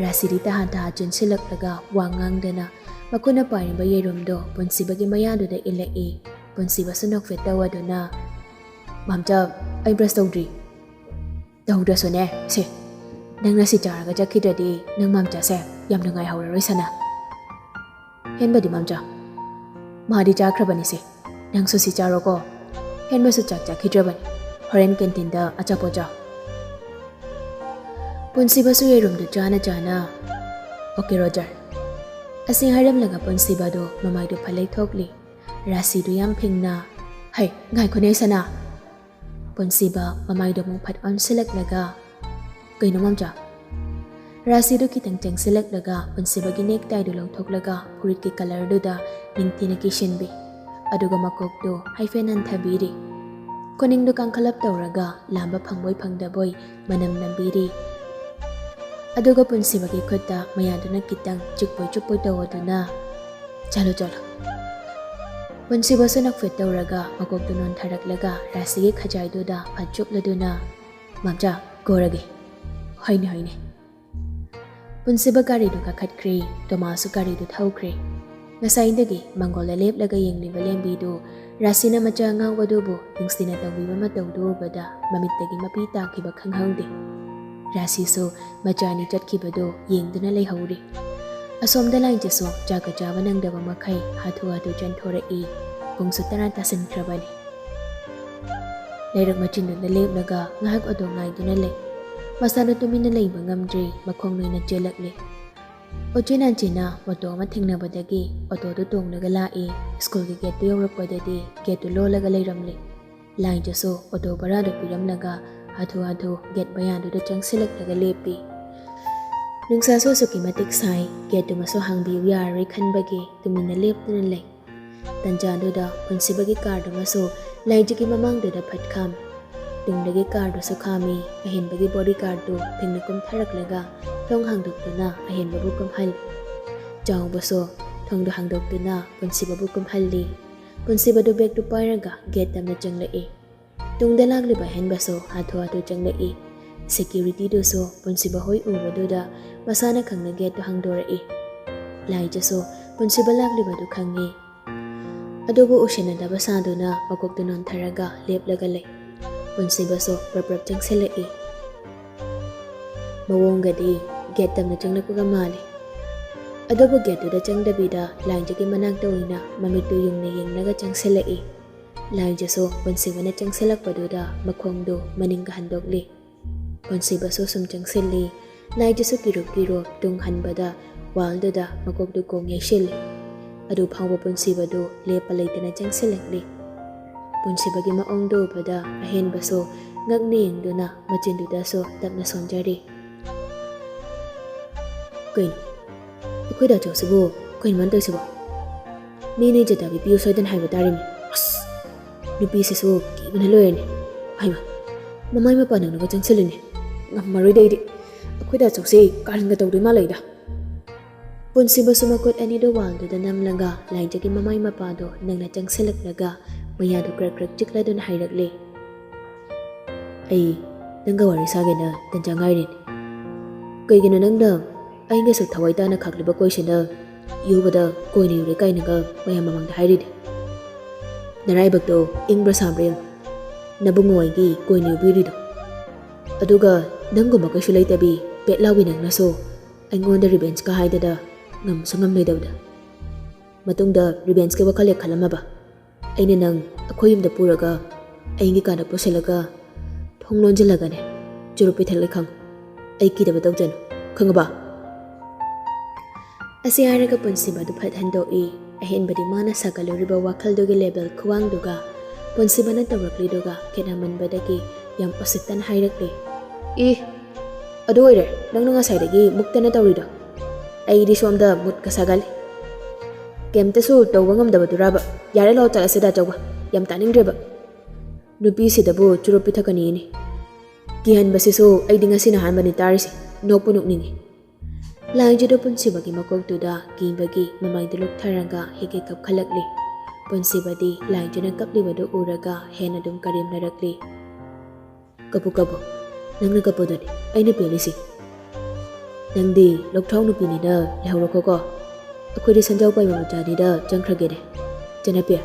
ꯔꯥꯁꯤꯗꯤ ꯇꯍꯥ ꯇꯍꯥ ꯆꯦꯟꯁꯤꯜꯂꯛꯂꯒ ꯋꯥ ꯉꯥꯡꯗꯅ ꯃꯈꯨꯠꯅ ꯄꯥꯏꯔꯤꯕ ꯌꯦꯔꯨꯝꯗꯣ ꯄꯨꯟꯁꯤꯕꯒꯤ ꯃꯌꯥꯗꯨꯗ ꯏꯜꯂꯛꯏ꯫ ꯄꯨꯟꯁꯤꯕꯁꯨ ꯅꯣꯛꯐꯦꯠ ꯇꯧꯋꯗꯨꯅ, "ꯃꯥꯝꯆꯥ, ꯑꯩ ꯕ꯭ꯔꯁ ꯇꯧꯗ꯭ꯔꯤ꯫" "ꯇꯧꯗ꯭ꯔꯁꯨꯅꯦ, ꯁꯦ, ꯅꯪꯅ ꯁꯤ ꯆꯥꯔꯒ ꯆꯠꯈꯤꯗ꯭ꯔꯗꯤ ꯅꯪ ꯃꯥꯝꯆꯥꯁꯦ ꯌꯥꯝ ꯅꯨꯡꯉꯥꯏꯍꯧꯔꯔꯣꯏ ꯁꯅꯥ꯫" "ꯍꯦꯟꯕꯗꯤ ꯃꯥꯝꯆꯥ?" "ꯃꯥꯗꯤ ꯆꯥꯈ꯭ꯔꯕꯅꯤꯁꯦ꯫ ꯅꯪꯁꯨ ꯁꯤ ꯆꯥꯔꯣꯀꯣ꯫ ꯍꯦꯟꯕꯁꯨ ꯆꯥꯛ ꯆꯥꯈꯤꯗ꯭ꯔꯕꯅꯤ꯫ ꯍꯣꯔꯦꯟ ꯀꯦꯟꯇꯤꯟꯗ ꯑꯆꯥꯄꯣꯠ ꯆꯥꯎ꯫" ꯄꯨꯟꯁꯤꯕꯁꯨ ꯌꯦꯔꯨꯝꯗꯨ ꯆꯥꯅ ꯆꯥꯅ, "ꯑꯣꯀꯦ ꯔꯣꯖꯔ꯫" ꯑꯁꯤ ꯍꯥꯏꯔꯝꯂꯒ ꯄꯨꯟꯁꯤꯕꯗꯨ ꯃꯃꯥꯏꯗꯨ ꯐꯠ ꯂꯩꯊꯣꯛꯂꯤ꯫ ꯔꯥꯁꯤꯗꯨ ꯌꯥꯝ ꯐꯤꯡꯅ, "ꯍꯩ, ꯉꯥꯏꯈꯣꯅꯦ ꯁꯅꯥ!" ꯄꯨꯟꯁꯤꯕ ꯃꯃꯥꯏꯗꯨ ꯑꯃꯨꯛ ꯐꯠ ꯑꯣꯟꯁꯤꯜꯂꯛꯂꯒ, "ꯀꯩꯅꯣ ꯃꯥꯝꯆꯥ?" ꯔꯥꯁꯤꯗꯨ ꯈꯤꯇꯪ ꯆꯪꯁꯤꯜꯂꯛꯂꯒ ꯄꯨꯟꯁꯤꯕꯒꯤ ꯅꯦꯛ ꯇꯥꯏꯗꯨ ꯂꯧꯊꯣꯛꯂꯒ ꯐꯨꯔꯤꯠꯀꯤ ꯀꯂꯔꯗꯨꯗ ꯅꯤꯡꯊꯤꯅ ꯀꯤꯁꯤꯟꯕꯤ꯫ ꯑꯗꯨꯒ ꯃꯀꯣꯛꯇꯨ ꯍꯥꯏꯐꯦꯠ ꯅꯟꯊꯕꯤꯔꯤ꯫ ꯈꯨꯅꯤꯡꯗꯨ ꯀꯥꯡꯈꯂꯞ ꯇꯧꯔꯒ ꯂꯥꯝꯕ ꯐꯪꯕꯣꯏ ꯐꯪꯗꯕꯣꯏ ꯃꯅꯝ ꯅꯝꯕꯤꯔꯤ꯫ ꯑꯗꯨꯒ ꯄꯨꯟꯁꯤꯕꯒꯤ ꯈꯨꯠꯇ ꯃꯌꯥꯗꯨꯅ ꯈꯤꯇꯪ ꯆꯤꯛꯄꯣꯏ ꯆꯨꯞꯄꯣꯏ ꯇꯧꯗꯨꯅ, "ꯆꯠꯂꯣ, ꯆꯠꯂꯣ꯫" ꯄꯨꯟꯁꯤꯕꯁꯨ ꯅꯣꯛꯐꯦꯠ ꯇꯧꯔꯒ ꯃꯀꯣꯛꯇꯨ ꯅꯣꯟꯊꯔꯛꯂꯒ ꯔꯥꯁꯤꯒꯤ ꯈꯖꯥꯏꯗꯨꯗ ꯐꯠ ꯆꯨꯞꯂꯗꯨꯅ, "ꯃꯥꯝꯆꯥ, ꯄꯣꯔꯒꯦ꯫ ꯍꯣꯏꯅꯦ, ꯍꯣꯏꯅꯦ꯫ ꯄꯨꯟꯁꯤꯕ ꯒꯥꯔꯤꯗꯨ ꯀꯥꯈꯠꯈ꯭ꯔꯦ꯫ ꯇꯣꯃꯥꯁꯁꯨ ꯒꯥꯔꯤꯗꯨ ꯊꯧꯈ꯭ꯔꯦ꯫ ꯉꯁꯥꯏꯗꯒꯤ ꯃꯪꯒꯣꯜꯗ ꯂꯦꯞꯂꯒ ꯌꯦꯡꯂꯤꯕ ꯂꯦꯝꯕꯤꯗꯨ ꯔꯥꯁꯤꯅ ꯃꯆꯥ ꯑꯉꯥꯎꯕꯗꯨꯕꯨ ꯅꯨꯡꯁꯤꯅ ꯇꯧꯕꯤꯕ ꯃꯇꯧꯗꯨ ꯎꯕꯗ ꯃꯃꯤꯠꯇꯒꯤ ꯃꯄꯤ ꯇꯥꯈꯤꯕ ꯈꯪꯍꯧꯗꯦ꯫ ꯔꯥꯁꯤꯁꯨ ꯃꯆꯥ ꯑꯅꯤ ꯆꯠꯈꯤꯕꯗꯨ ꯌꯦꯡꯗꯨꯅ ꯂꯩꯍꯧꯔꯤ꯫ ꯑꯁꯣꯝꯗ ꯂꯥꯏꯖꯁꯨ ꯆꯥꯛꯀ ꯆꯥꯕ ꯅꯪꯗꯕ ꯃꯈꯩ ꯍꯥꯊꯨ ꯍꯥꯊꯨ ꯆꯦꯟꯊꯣꯔꯛꯏ꯫ ꯄꯨꯡꯁꯨ ꯇꯔꯥ ꯇꯥꯁꯤꯟꯈ꯭ꯔꯕꯅꯤ꯫ ꯂꯩꯔꯛ ꯃꯆꯤꯟꯗꯨꯗ ꯂꯦꯞꯂꯒ ꯉꯥꯏꯍꯥꯛ ꯑꯣꯇꯣ ꯉꯥꯏꯗꯨꯅ ꯂꯩ꯫ ꯃꯁꯥꯗꯣ ꯇꯨꯃꯤꯟꯅ ꯂꯩꯕ ꯉꯝꯗ꯭ꯔꯦ, ꯃꯈꯣꯡ ꯅꯣꯏꯅ ꯆꯦꯜꯂꯛꯂꯦ꯫ ꯎꯆꯤꯟ ꯅꯥꯆꯤꯟꯅ ꯑꯣꯇꯣ ꯑꯃ ꯊꯦꯡꯅꯕꯗꯒꯤ ꯑꯣꯇꯣꯗꯨ ꯇꯣꯡꯂꯒ ꯂꯥꯛꯏ꯫ ꯁ꯭ꯀꯨꯜꯒꯤ ꯒꯦꯠꯇꯨ ꯌꯧꯔꯛꯄꯗꯗꯤ ꯒꯦꯠꯇꯨ ꯂꯣꯜꯂꯒ ꯂꯩꯔꯝꯂꯦ꯫ ꯂꯥꯏꯖꯁꯨ ꯑꯣꯇꯣ ꯚꯔꯥꯗꯨ ꯄꯤꯔꯝꯂꯒ ꯍꯥꯊꯨ ꯍꯥꯊꯨ ꯒꯦꯠ ꯃꯌꯥꯗꯨꯗ ꯆꯪꯁꯤꯜꯂꯛꯂꯒ ꯂꯦꯞꯄꯤ꯫ ꯅꯨꯡꯁꯥꯁꯨ ꯑꯁꯨꯛꯀꯤ ꯃꯇꯤꯛ ꯁꯥꯏ, ꯒꯦꯠꯇꯨꯃꯁꯨ ꯍꯥꯡꯕꯤꯌꯨ ꯌꯥꯔꯔꯣꯏ ꯈꯟꯕꯒꯤ ꯇꯨꯃꯤꯟꯅ ꯂꯦꯞꯇꯨꯅ ꯂꯩ꯫ ꯇꯟꯖꯥꯗꯨꯗ ꯄꯨꯟꯁꯤꯕꯒꯤ ꯀꯥꯔꯗꯨꯃꯁꯨ ꯂꯥꯏꯖꯒꯤ ꯃꯃꯥꯡꯗꯨꯗ ꯐꯠ ꯈꯥꯝꯃꯤ꯫ ꯇꯨꯡꯗꯒꯤ ꯀꯥꯔꯗꯨꯁꯨ ꯈꯥꯝꯃꯤ꯫ ꯑꯍꯦꯟꯕꯒꯤ ꯕꯣꯗꯤ ꯒꯥꯔꯗꯇꯨ ꯊꯦꯡꯅ ꯀꯨꯝꯊꯔꯛꯂꯒ ꯊꯣꯡ ꯍꯥꯡꯗꯣꯛꯇꯨꯅ ꯑꯍꯦꯟꯕꯕꯨ ꯀꯨꯝꯍꯜꯂꯤ꯫ ꯆꯥꯎꯕꯁꯨ ꯊꯣꯡꯗꯨ ꯍꯥꯡꯗꯣꯛꯇꯨꯅ ꯄꯨꯟꯁꯤꯕꯕꯨ ꯀꯨꯝꯍꯜꯂꯤ꯫ ꯄꯨꯟꯁꯤꯕꯗꯨ ꯕꯦꯒꯇꯨ ꯄꯥꯏꯔꯒ ꯒꯦꯠ ꯇꯝꯅ ꯆꯪꯂꯛꯏ꯫ ꯇꯨꯡꯗ ꯂꯥꯛꯂꯤꯕ ꯑꯍꯦꯟꯕꯁꯨ ꯍꯥꯊꯨ ꯍꯥꯊꯨ ꯆꯪꯂꯛꯏ꯫ ꯁꯦꯀ꯭ꯌꯨꯔꯤꯇꯤꯗꯨꯁꯨ ꯄꯨꯟꯁꯤꯕ ꯍꯣꯏ ꯎꯕꯗꯨꯗ ꯃꯁꯥꯅ ꯈꯪꯅ ꯒꯦꯠꯇꯨ ꯍꯥꯡꯗꯣꯔꯛꯏ꯫ ꯂꯥꯏꯖꯁꯨ ꯄꯨꯟꯁꯤꯕ ꯂꯥꯛꯂꯤꯕꯗꯨ ꯈꯪꯉꯤ꯫ ꯑꯗꯨꯕꯨ ꯎꯁꯤꯟꯅꯗꯕ ꯁꯥꯗꯨꯅ ꯃꯀꯣꯛꯇꯨ ꯅꯣꯟꯊꯔꯒ ꯂꯦꯞꯂꯒ ꯂꯩ꯫ ꯄꯨꯟꯁꯤꯕꯁꯨ ꯄ꯭ꯔꯞ ꯄ꯭ꯔꯞ ꯆꯪꯁꯤꯜꯂꯛꯏ꯫ ꯃꯑꯣꯡꯒꯗꯤ ꯒꯦꯠ ꯇꯝꯅ ꯆꯪꯂꯛꯄꯒ ꯃꯥꯜꯂꯤ꯫ ꯑꯗꯨꯕꯨ ꯒꯦꯠꯇꯨꯗ ꯆꯪꯗꯕꯤꯗ ꯂꯥꯏꯖꯒꯤ ꯃꯅꯥꯛꯇ ꯑꯣꯏꯅ ꯃꯃꯤꯠꯇꯨ ꯌꯨꯡꯅ ꯌꯦꯡꯂꯒ ꯆꯪꯁꯤꯜꯂꯛꯏ꯫ ꯂꯥꯏꯖꯁꯨ ꯄꯨꯟꯁꯤꯕꯅ ꯆꯪꯁꯤꯜꯂꯛꯄꯗꯨꯗ ꯃꯈꯣꯡꯗꯨ ꯃꯅꯤꯡꯒ ꯍꯟꯗꯣꯛꯂꯤ꯫ ꯄꯨꯟꯁꯤꯕꯁꯨ ꯁꯨꯝ ꯆꯪꯁꯤꯜꯂꯤ꯫ ꯂꯥꯏꯖꯁꯨ ꯀꯤꯔꯨꯞ ꯀꯤꯔꯨꯞ ꯇꯨꯡ ꯍꯟꯕꯗ ꯋꯥꯜꯗꯨꯗ ꯃꯀꯣꯛꯇꯨ ꯀꯣꯡ ꯌꯩꯁꯤꯜꯂꯤ꯫ ꯑꯗꯨ ꯐꯥꯎꯕ ꯄꯨꯟꯁꯤꯕꯗꯨ ꯂꯦꯞꯄ ꯂꯩꯇꯅ ꯆꯪꯁꯤꯜꯂꯛꯂꯤ꯫ ꯄꯨꯟꯁꯤꯕꯒꯤ ꯃꯑꯣꯡꯗꯨ ꯎꯕꯗ ꯑꯍꯦꯟꯕꯁꯨ ꯉꯛꯅ ꯌꯦꯡꯗꯨꯅ ꯃꯆꯤꯟꯗꯨꯗꯁꯨ ꯇꯞꯅ ꯁꯣꯟꯖꯔꯤ꯫ ꯀꯩꯅꯣ? ꯑꯩꯈꯣꯏ ꯗꯥꯆꯧꯁꯤꯕꯨ ꯀꯩꯅꯣ ꯃꯥꯅ ꯇꯧꯔꯤꯁꯤꯕꯣ? ꯃꯤ ꯅꯣꯏ ꯖꯇꯥꯕꯤ ꯄꯤꯌꯨ ꯁꯣꯏꯗꯅ ꯍꯥꯏꯕ ꯇꯥꯔꯤꯃꯤ꯫ ꯑꯁ! ꯅꯨꯄꯤꯁꯤꯁꯨ ꯀꯤꯕꯅ ꯂꯣꯏꯔꯅꯤ꯫ ꯍꯩꯃꯥ! ꯃꯃꯥꯏ ꯃꯄꯥ ꯅꯪꯅꯒ ꯆꯪꯁꯤꯜꯂꯤꯅꯦ꯫ ꯉꯝꯃꯔꯣꯏꯗ ꯑꯩꯗꯤ꯫ ꯑꯩꯈꯣꯏ ꯗꯥꯆꯧꯁꯤ ꯀꯥꯔꯟꯒ ꯇꯧꯗꯣꯏ ꯃꯥꯜꯂꯛꯏꯗ꯫ ꯄꯨꯟꯁꯤꯕꯁꯨ ꯃꯈꯨꯠ ꯑꯅꯤꯗꯨ ꯋꯥꯜꯗꯨꯗ ꯅꯝꯂꯒ ꯂꯥꯏꯖꯒꯤ ꯃꯃꯥꯏ ꯃꯄꯥꯗꯣ ꯅꯪꯅ ꯆꯪꯁꯤꯜꯂꯛꯂꯒ ꯃꯌꯥꯗꯨ ꯀ꯭ꯔꯛ ꯀ꯭ꯔꯛ ꯆꯤꯛꯂꯗꯨꯅ ꯍꯥꯏꯔꯛꯂꯦ꯫ ꯑꯩ ꯅꯪꯒ ꯋꯥꯔꯤ ꯁꯥꯒꯦꯅ ꯇꯟꯖꯥ ꯉꯥꯏꯔꯤꯅꯤ꯫ ꯀꯩꯒꯤꯅꯣ ꯅꯪꯅ ꯑꯩꯒꯁꯨ ꯊꯋꯥꯏ ꯇꯥꯅ ꯈꯥꯛꯂꯤꯕ ꯀꯣꯏꯁꯤꯅ ꯌꯨꯕꯗ ꯀꯣꯏꯅ ꯌꯨꯔꯦ ꯀꯥꯏꯅꯒ ꯃꯌꯥꯝ ꯃꯃꯥꯡꯗ ꯍꯥꯏꯔꯤꯗꯤ? ꯅꯔꯥꯏꯕꯛꯇꯣ ꯏꯪꯕ꯭ꯔꯥ ꯁꯥꯕ꯭ꯔꯥ ꯌꯦꯡꯉꯨ, ꯅꯕꯨꯡꯉꯣ ꯑꯩꯒꯤ ꯀꯣꯏꯅ ꯌꯨꯕꯤꯔꯤꯗꯣ꯫ ꯑꯗꯨꯒ ꯅꯪꯒꯨꯝꯕ ꯀꯩꯁꯨ ꯂꯩꯇꯕꯤ ꯄꯦꯠ ꯂꯥꯎꯕꯤ ꯅꯪꯅꯁꯨ ꯑꯩꯉꯣꯟꯗ ꯔꯤꯚꯦꯟꯁꯀ ꯍꯥꯏꯗꯅ ꯉꯝꯁꯨ ꯉꯝꯂꯣꯏꯗꯕꯗ꯫ ꯃꯇꯨꯡꯗ ꯔꯤꯚꯦꯟꯁꯀꯤ ꯋꯥꯈꯜ ꯍꯦꯛ ꯈꯜꯂꯝꯃꯕ, ꯑꯩꯅ ꯅꯪ ꯑꯩꯈꯣꯏ ꯌꯨꯝꯗ ꯄꯨꯔꯒ ꯑꯩꯒꯤ ꯀꯥꯗ ꯄꯨꯁꯤꯜꯂꯒ ꯊꯣꯡ ꯂꯣꯟꯁꯤꯜꯂꯒꯅꯦ ꯆꯨꯔꯨꯞ ꯄꯤꯊꯛꯂꯦ ꯈꯪꯉꯨ꯫ ꯑꯩ ꯀꯤꯗꯕ ꯇꯧꯖꯅꯨ, ꯈꯪꯉꯕ? ꯑꯁꯤ ꯍꯥꯏꯔꯒ ꯄꯨꯟꯁꯤꯕ ꯑꯗꯨ ꯐꯠ ꯍꯟꯗꯣꯛꯏ꯫ ꯑꯍꯦꯟꯕꯗꯤ ꯃꯥꯅ ꯁꯥꯒꯠꯂꯨꯔꯤꯕ ꯋꯥꯈꯜꯗꯨꯒꯤ ꯂꯦꯕꯦꯜ ꯈꯨꯋꯥꯡꯗꯨꯒ ꯄꯨꯟꯁꯤꯕꯅ ꯇꯧꯔꯛꯂꯤꯗꯨꯒ ꯈꯦꯠꯅꯃꯟꯕꯗꯒꯤ ꯌꯥꯝ ꯎꯁꯤꯠꯇꯅ ꯍꯥꯏꯔꯛꯂꯤ꯫ "ꯏ, ꯑꯗꯨ ꯑꯣꯏꯔꯦ ꯅꯪꯅ ꯉꯁꯥꯏꯗꯒꯤ ꯃꯨꯛꯇꯅ ꯇꯧꯔꯤꯗꯣ? ꯑꯩꯗꯤ ꯁꯣꯝꯗ ꯃꯨꯠꯀ ꯁꯥꯒꯠꯂꯤ꯫ ꯀꯩꯝꯇꯁꯨ ꯇꯧꯕ ꯉꯝꯗꯕꯗꯨꯔꯕ? ꯌꯥꯔꯦ, ꯂꯥꯛꯑꯣ ꯆꯠꯂꯁꯦ ꯗꯥ ꯆꯧꯕ, ꯌꯥꯝ ꯇꯥꯅꯤꯡꯗ꯭ꯔꯦꯕ꯫ ꯅꯨꯄꯤꯁꯤꯗꯕꯨ ꯆꯨꯔꯨꯞ ꯄꯤꯊꯛꯀꯅꯤꯅꯦ꯫ ꯀꯤꯍꯟꯕꯁꯤꯁꯨ ꯑꯩꯗꯤ ꯉꯁꯤꯅ ꯑꯍꯥꯟꯕꯅꯤ ꯇꯥꯔꯤꯁꯦ꯫ ꯅꯣꯛꯄꯨ ꯅꯣꯛꯅꯤꯡꯉꯤ꯫" ꯂꯥꯏꯖꯗꯨ ꯄꯨꯟꯁꯤꯕꯒꯤ ꯃꯀꯣꯛꯇꯨꯗ ꯀꯤꯕꯒꯤ ꯃꯃꯥꯏꯗꯨ ꯂꯨꯞꯊꯔꯒ ꯍꯦꯛ ꯍꯦꯛ ꯀꯞꯈꯠꯂꯛꯂꯤ꯫ ꯄꯨꯟꯁꯤꯕꯗꯤ ꯂꯥꯏꯖꯅ ꯀꯞꯂꯤꯕꯗꯨ ꯎꯔꯒ ꯍꯦꯟꯅ ꯑꯗꯨꯝ ꯀꯔꯦꯝꯅꯔꯛꯂꯤ꯫ "ꯀꯞꯄꯨ ꯀꯞꯄꯨ, ꯅꯪꯅ ꯀꯞꯄꯗꯨꯅꯤ ꯑꯩꯅ ꯄꯦꯜꯂꯤꯁꯤ꯫ ꯅꯪꯗꯤ ꯂꯧꯊ꯭ꯔꯥꯎ ꯅꯨꯄꯤꯅꯤꯅ ꯂꯩꯍꯧꯔꯣꯀꯣ꯫ ꯑꯩꯈꯣꯏꯗꯤ ꯁꯟꯖꯥꯎ ꯄꯥꯏꯕ ꯃꯆꯥꯅꯤꯗ ꯆꯪꯈ꯭ꯔꯒꯦꯅꯦ꯫ ꯆꯅꯄꯤ,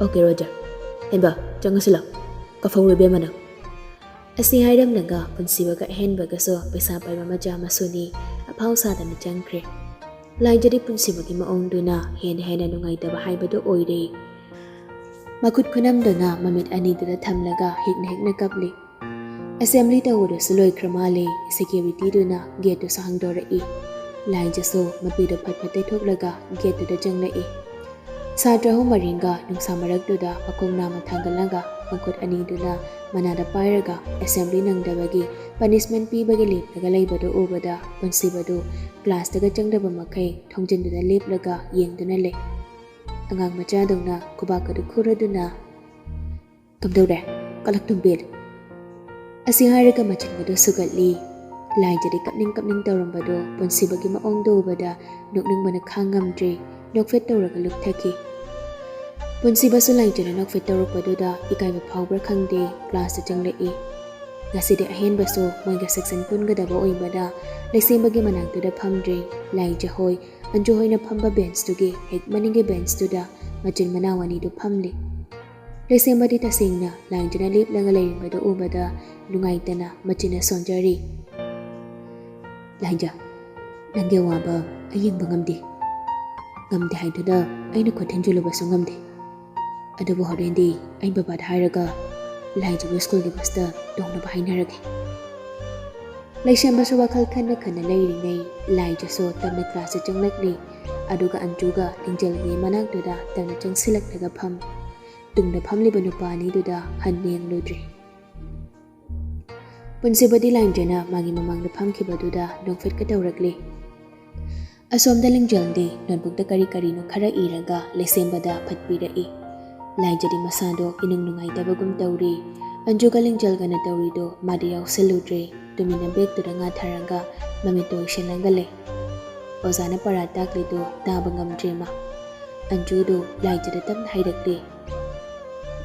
ꯑꯣꯀꯦ ꯔꯣꯖꯔ, ꯍꯦꯟꯕ, ꯆꯪꯉꯁꯤ ꯂꯥꯎ꯫ ꯀꯐꯧꯔꯨ ꯏꯕꯦꯝꯃ ꯅꯪ꯫" ꯑꯁꯤ ꯍꯥꯏꯔꯝꯂꯒ ꯄꯨꯟꯁꯤꯕꯒ ꯑꯍꯦꯟꯕꯒꯁꯨ ꯄꯩꯁꯥ ꯄꯥꯏꯕ ꯃꯆꯥ ꯃꯁꯨꯅꯤ ꯑꯐꯥꯎ ꯁꯥꯗꯅ ꯆꯪꯈ꯭ꯔꯦ꯫ ꯂꯥꯏꯖꯗꯤ ꯄꯨꯟꯁꯤꯕꯒꯤ ꯃꯑꯣꯡꯗꯨꯅ ꯍꯦꯟꯅ ꯍꯦꯟꯅ ꯅꯨꯡꯉꯥꯏꯇꯕ ꯍꯥꯏꯕꯗꯨ ꯑꯣꯏꯔꯦ꯫ ꯃꯈꯨꯠ ꯈꯨꯅꯝꯗꯨꯅ ꯃꯃꯤꯠ ꯑꯅꯤꯗꯨꯗ ꯊꯝꯂꯒ ꯍꯤꯛꯅ ꯍꯤꯛꯅ ꯀꯞꯂꯤ꯫ ꯑꯦꯁꯦꯝꯕ꯭ꯂꯤ ꯇꯧꯕꯗꯨꯁꯨ ꯂꯣꯏꯈ꯭ꯔ ꯃꯥꯜꯂꯦ꯫ ꯁꯦꯀ꯭ꯌꯨꯔꯤꯇꯤꯗꯨꯅ ꯒꯦꯠꯇꯨꯁꯨ ꯍꯥꯡꯗꯣꯔꯛꯏ꯫ ꯂꯥꯏꯖꯁꯨ ꯃꯄꯤꯗꯨ ꯐꯠ ꯐꯠ ꯇꯩꯊꯣꯛꯂꯒ ꯒꯦꯠꯇꯨꯗ ꯆꯪꯂꯛꯏ꯫ ꯁꯥꯇ꯭ꯔ ꯑꯍꯨꯝ ꯃꯔꯤꯡꯒ ꯅꯨꯡꯁꯥ ꯃꯔꯛꯇꯨꯗ ꯃꯈꯣꯡ ꯅꯥꯝꯃ ꯊꯥꯡꯒꯠꯂꯒ ꯃꯈꯨꯠ ꯑꯅꯤꯗꯨꯅ ꯃꯅꯥꯗ ꯄꯥꯏꯔꯒ ꯑꯦꯁꯦꯝꯕ꯭ꯂꯤ ꯅꯪꯗꯕꯒꯤ ꯄꯅꯤꯁꯃꯦꯟ ꯄꯤꯕꯒꯤ ꯂꯦꯞꯂꯒ ꯂꯩꯕꯗꯨ ꯎꯕꯗ ꯄꯨꯟꯁꯤꯕꯗꯨ ꯀ꯭ꯂꯥꯁꯇꯒ ꯆꯪꯗꯕ ꯃꯈꯩ ꯊꯣꯡꯖꯤꯟꯗꯨꯗ ꯂꯦꯞꯂꯒ ꯌꯦꯡꯗꯨꯅ ꯂꯩ꯫ ꯑꯉꯥꯡ ꯃꯆꯥꯗꯧꯅ ꯈꯨꯕꯥꯛꯀꯗꯨ ꯈꯨꯔꯗꯨꯅ, "ꯀꯝꯗꯧꯔꯦ? ꯀꯂꯛꯇꯨꯝꯕꯤ?" ꯑꯁꯤ ꯍꯥꯏꯔꯒ ꯃꯆꯤꯟꯒꯗꯨ ꯁꯨꯒꯠꯂꯤ꯫ ꯂꯥꯏꯖꯗꯤ ꯀꯞꯅꯤꯡ ꯀꯞꯅꯤꯡ ꯇꯧꯔꯝꯕꯗꯨ ꯄꯨꯟꯁꯤꯕꯒꯤ ꯃꯑꯣꯡꯗꯨ ꯎꯕꯗ ꯅꯣꯛꯅꯤꯡꯕꯅ ꯈꯥꯡꯉꯝꯗ꯭ꯔꯦ꯫ ꯅꯣꯛꯐꯦꯠ ꯇꯧꯔꯒ ꯂꯨꯞꯊꯈꯤ꯫ ꯄꯨꯟꯁꯤꯕꯁꯨ ꯂꯥꯏꯖꯅ ꯅꯣꯛꯐꯦꯠ ꯇꯧꯔꯛꯄꯗꯨꯗ ꯏꯀꯥꯏꯕ ꯐꯥꯎꯕ꯭ꯔꯥ ꯈꯪꯗꯦ, ꯀ꯭ꯂꯥꯁꯇ ꯆꯪꯂꯛꯏ꯫ ꯉꯁꯤꯗꯤ ꯑꯍꯦꯟꯕꯁꯨ ꯃꯣꯏꯒ section ꯄꯨꯟꯒꯗꯕ ꯑꯣꯏꯕꯗ ꯂꯩꯁꯦꯝꯕꯒꯤ ꯃꯅꯥꯛꯇꯨꯗ ꯐꯝꯗ꯭ꯔꯦ꯫ ꯂꯥꯏꯖ ꯍꯣꯏ, ꯑꯟꯖꯨ ꯍꯣꯏꯅ ꯐꯝꯕ benchꯇꯨꯒꯤ ꯍꯦꯛ ꯃꯅꯤꯡꯒꯤ benchꯇꯨꯗ ꯃꯆꯤꯟ ꯃꯅꯥꯎ ꯑꯅꯤꯗꯨ ꯐꯝꯂꯤ꯫ ꯂꯩꯁꯦꯝꯕꯗꯤ ꯇꯁꯦꯡꯅ ꯂꯥꯏꯖꯅ ꯂꯦꯞꯂꯒ ꯂꯩꯔꯤꯕꯗꯨ ꯎꯕꯗ ꯅꯨꯡꯉꯥꯏꯇꯅ ꯃꯆꯤꯟꯅ ꯁꯣꯟꯖꯔꯤ꯫ "ꯂꯥꯏꯖ, ꯅꯪꯒꯤ ꯑꯋꯥꯕ ꯑꯩ ꯌꯦꯡꯕ ꯉꯝꯗꯦ꯫ ꯉꯝꯗꯦ ꯍꯥꯏꯗꯨꯅ ꯑꯩꯅ ꯈꯨꯠ ꯊꯤꯟꯖꯤꯜꯂꯨꯕꯁꯨ ꯉꯝꯗꯦ꯫ ꯑꯗꯨꯕꯨ ꯍꯣꯔꯦꯟꯗꯤ ꯑꯩ ꯕꯕꯥꯗ ꯍꯥꯏꯔꯒ ꯂꯥꯏꯖꯕꯨ ꯁ꯭ꯀꯨꯜꯒꯤ busꯇ ꯇꯣꯡꯅꯕ ꯍꯥꯏꯅꯔꯒꯦ꯫" ꯂꯩꯁꯦꯝꯕꯁꯨ ꯋꯥꯈꯜ ꯈꯟꯅ ꯈꯟꯅ ꯂꯩꯔꯤꯉꯩ ꯂꯥꯏꯖꯁꯨ ꯇꯞꯅ classꯇ ꯆꯪꯂꯛꯂꯤ꯫ ꯑꯗꯨꯒ ꯑꯟꯖꯨꯒ ꯂꯤꯡꯖꯦꯜꯒꯤ ꯃꯅꯥꯛꯇꯨꯗ ꯇꯞꯅ ꯆꯪꯁꯤꯜꯂꯛꯂꯒ ꯐꯝ꯫ ꯇꯨꯡꯗ ꯐꯝꯂꯤꯕ ꯅꯨꯄꯥ ꯑꯅꯤꯗꯨꯗ ꯍꯟꯅ ꯌꯦꯡꯂꯨꯗ꯭ꯔꯦ꯫ ꯄꯨꯟꯁꯤꯕꯗꯤ ꯂꯥꯏꯖꯅ ꯃꯥꯒꯤ ꯃꯃꯥꯡꯗ ꯐꯝꯈꯤꯕꯗꯨꯗ ꯅꯣꯛꯐꯦꯠꯀ ꯇꯧꯔꯛꯂꯤ꯫ ꯑꯁꯣꯝꯗ ꯂꯤꯡꯖꯦꯜꯗꯤ notebookꯇ ꯀꯔꯤ ꯀꯔꯤꯅꯣ ꯈꯔ ꯏꯔꯒ ꯂꯩꯁꯦꯝꯕꯗ ꯐꯠ ꯄꯤꯔꯛꯏ꯫ ꯂꯥꯏꯖꯗꯤ ꯃꯁꯥꯗꯣ ꯏꯅꯨꯡ ꯅꯨꯡꯉꯥꯏꯇꯕꯒꯨꯝ ꯇꯧꯔꯤ꯫ ꯑꯟꯖꯨꯒ ꯂꯤꯡꯖꯦꯜꯒꯅ ꯇꯧꯔꯤꯗꯣ ꯃꯥꯗꯤ ꯌꯥꯎꯁꯜꯂꯨꯗ꯭ꯔꯦ꯫ ꯇꯨꯃꯤꯟꯅ ꯕꯦꯒꯇꯨꯗ ꯉꯥꯊꯔꯒ ꯃꯃꯤꯠꯇꯣ ꯎꯏꯁꯤꯜꯂꯒ ꯂꯩ꯫ ꯑꯣꯖꯥꯅ ꯄꯔꯥ ꯇꯥꯛꯂꯤꯗꯣ ꯇꯥꯕ ꯉꯝꯗ꯭ꯔꯦ ꯃꯥ꯫ ꯑꯟꯖꯨꯗꯣ ꯂꯥꯏꯖꯗ ꯇꯞꯅ ꯍꯥꯏꯔꯛꯂꯤ,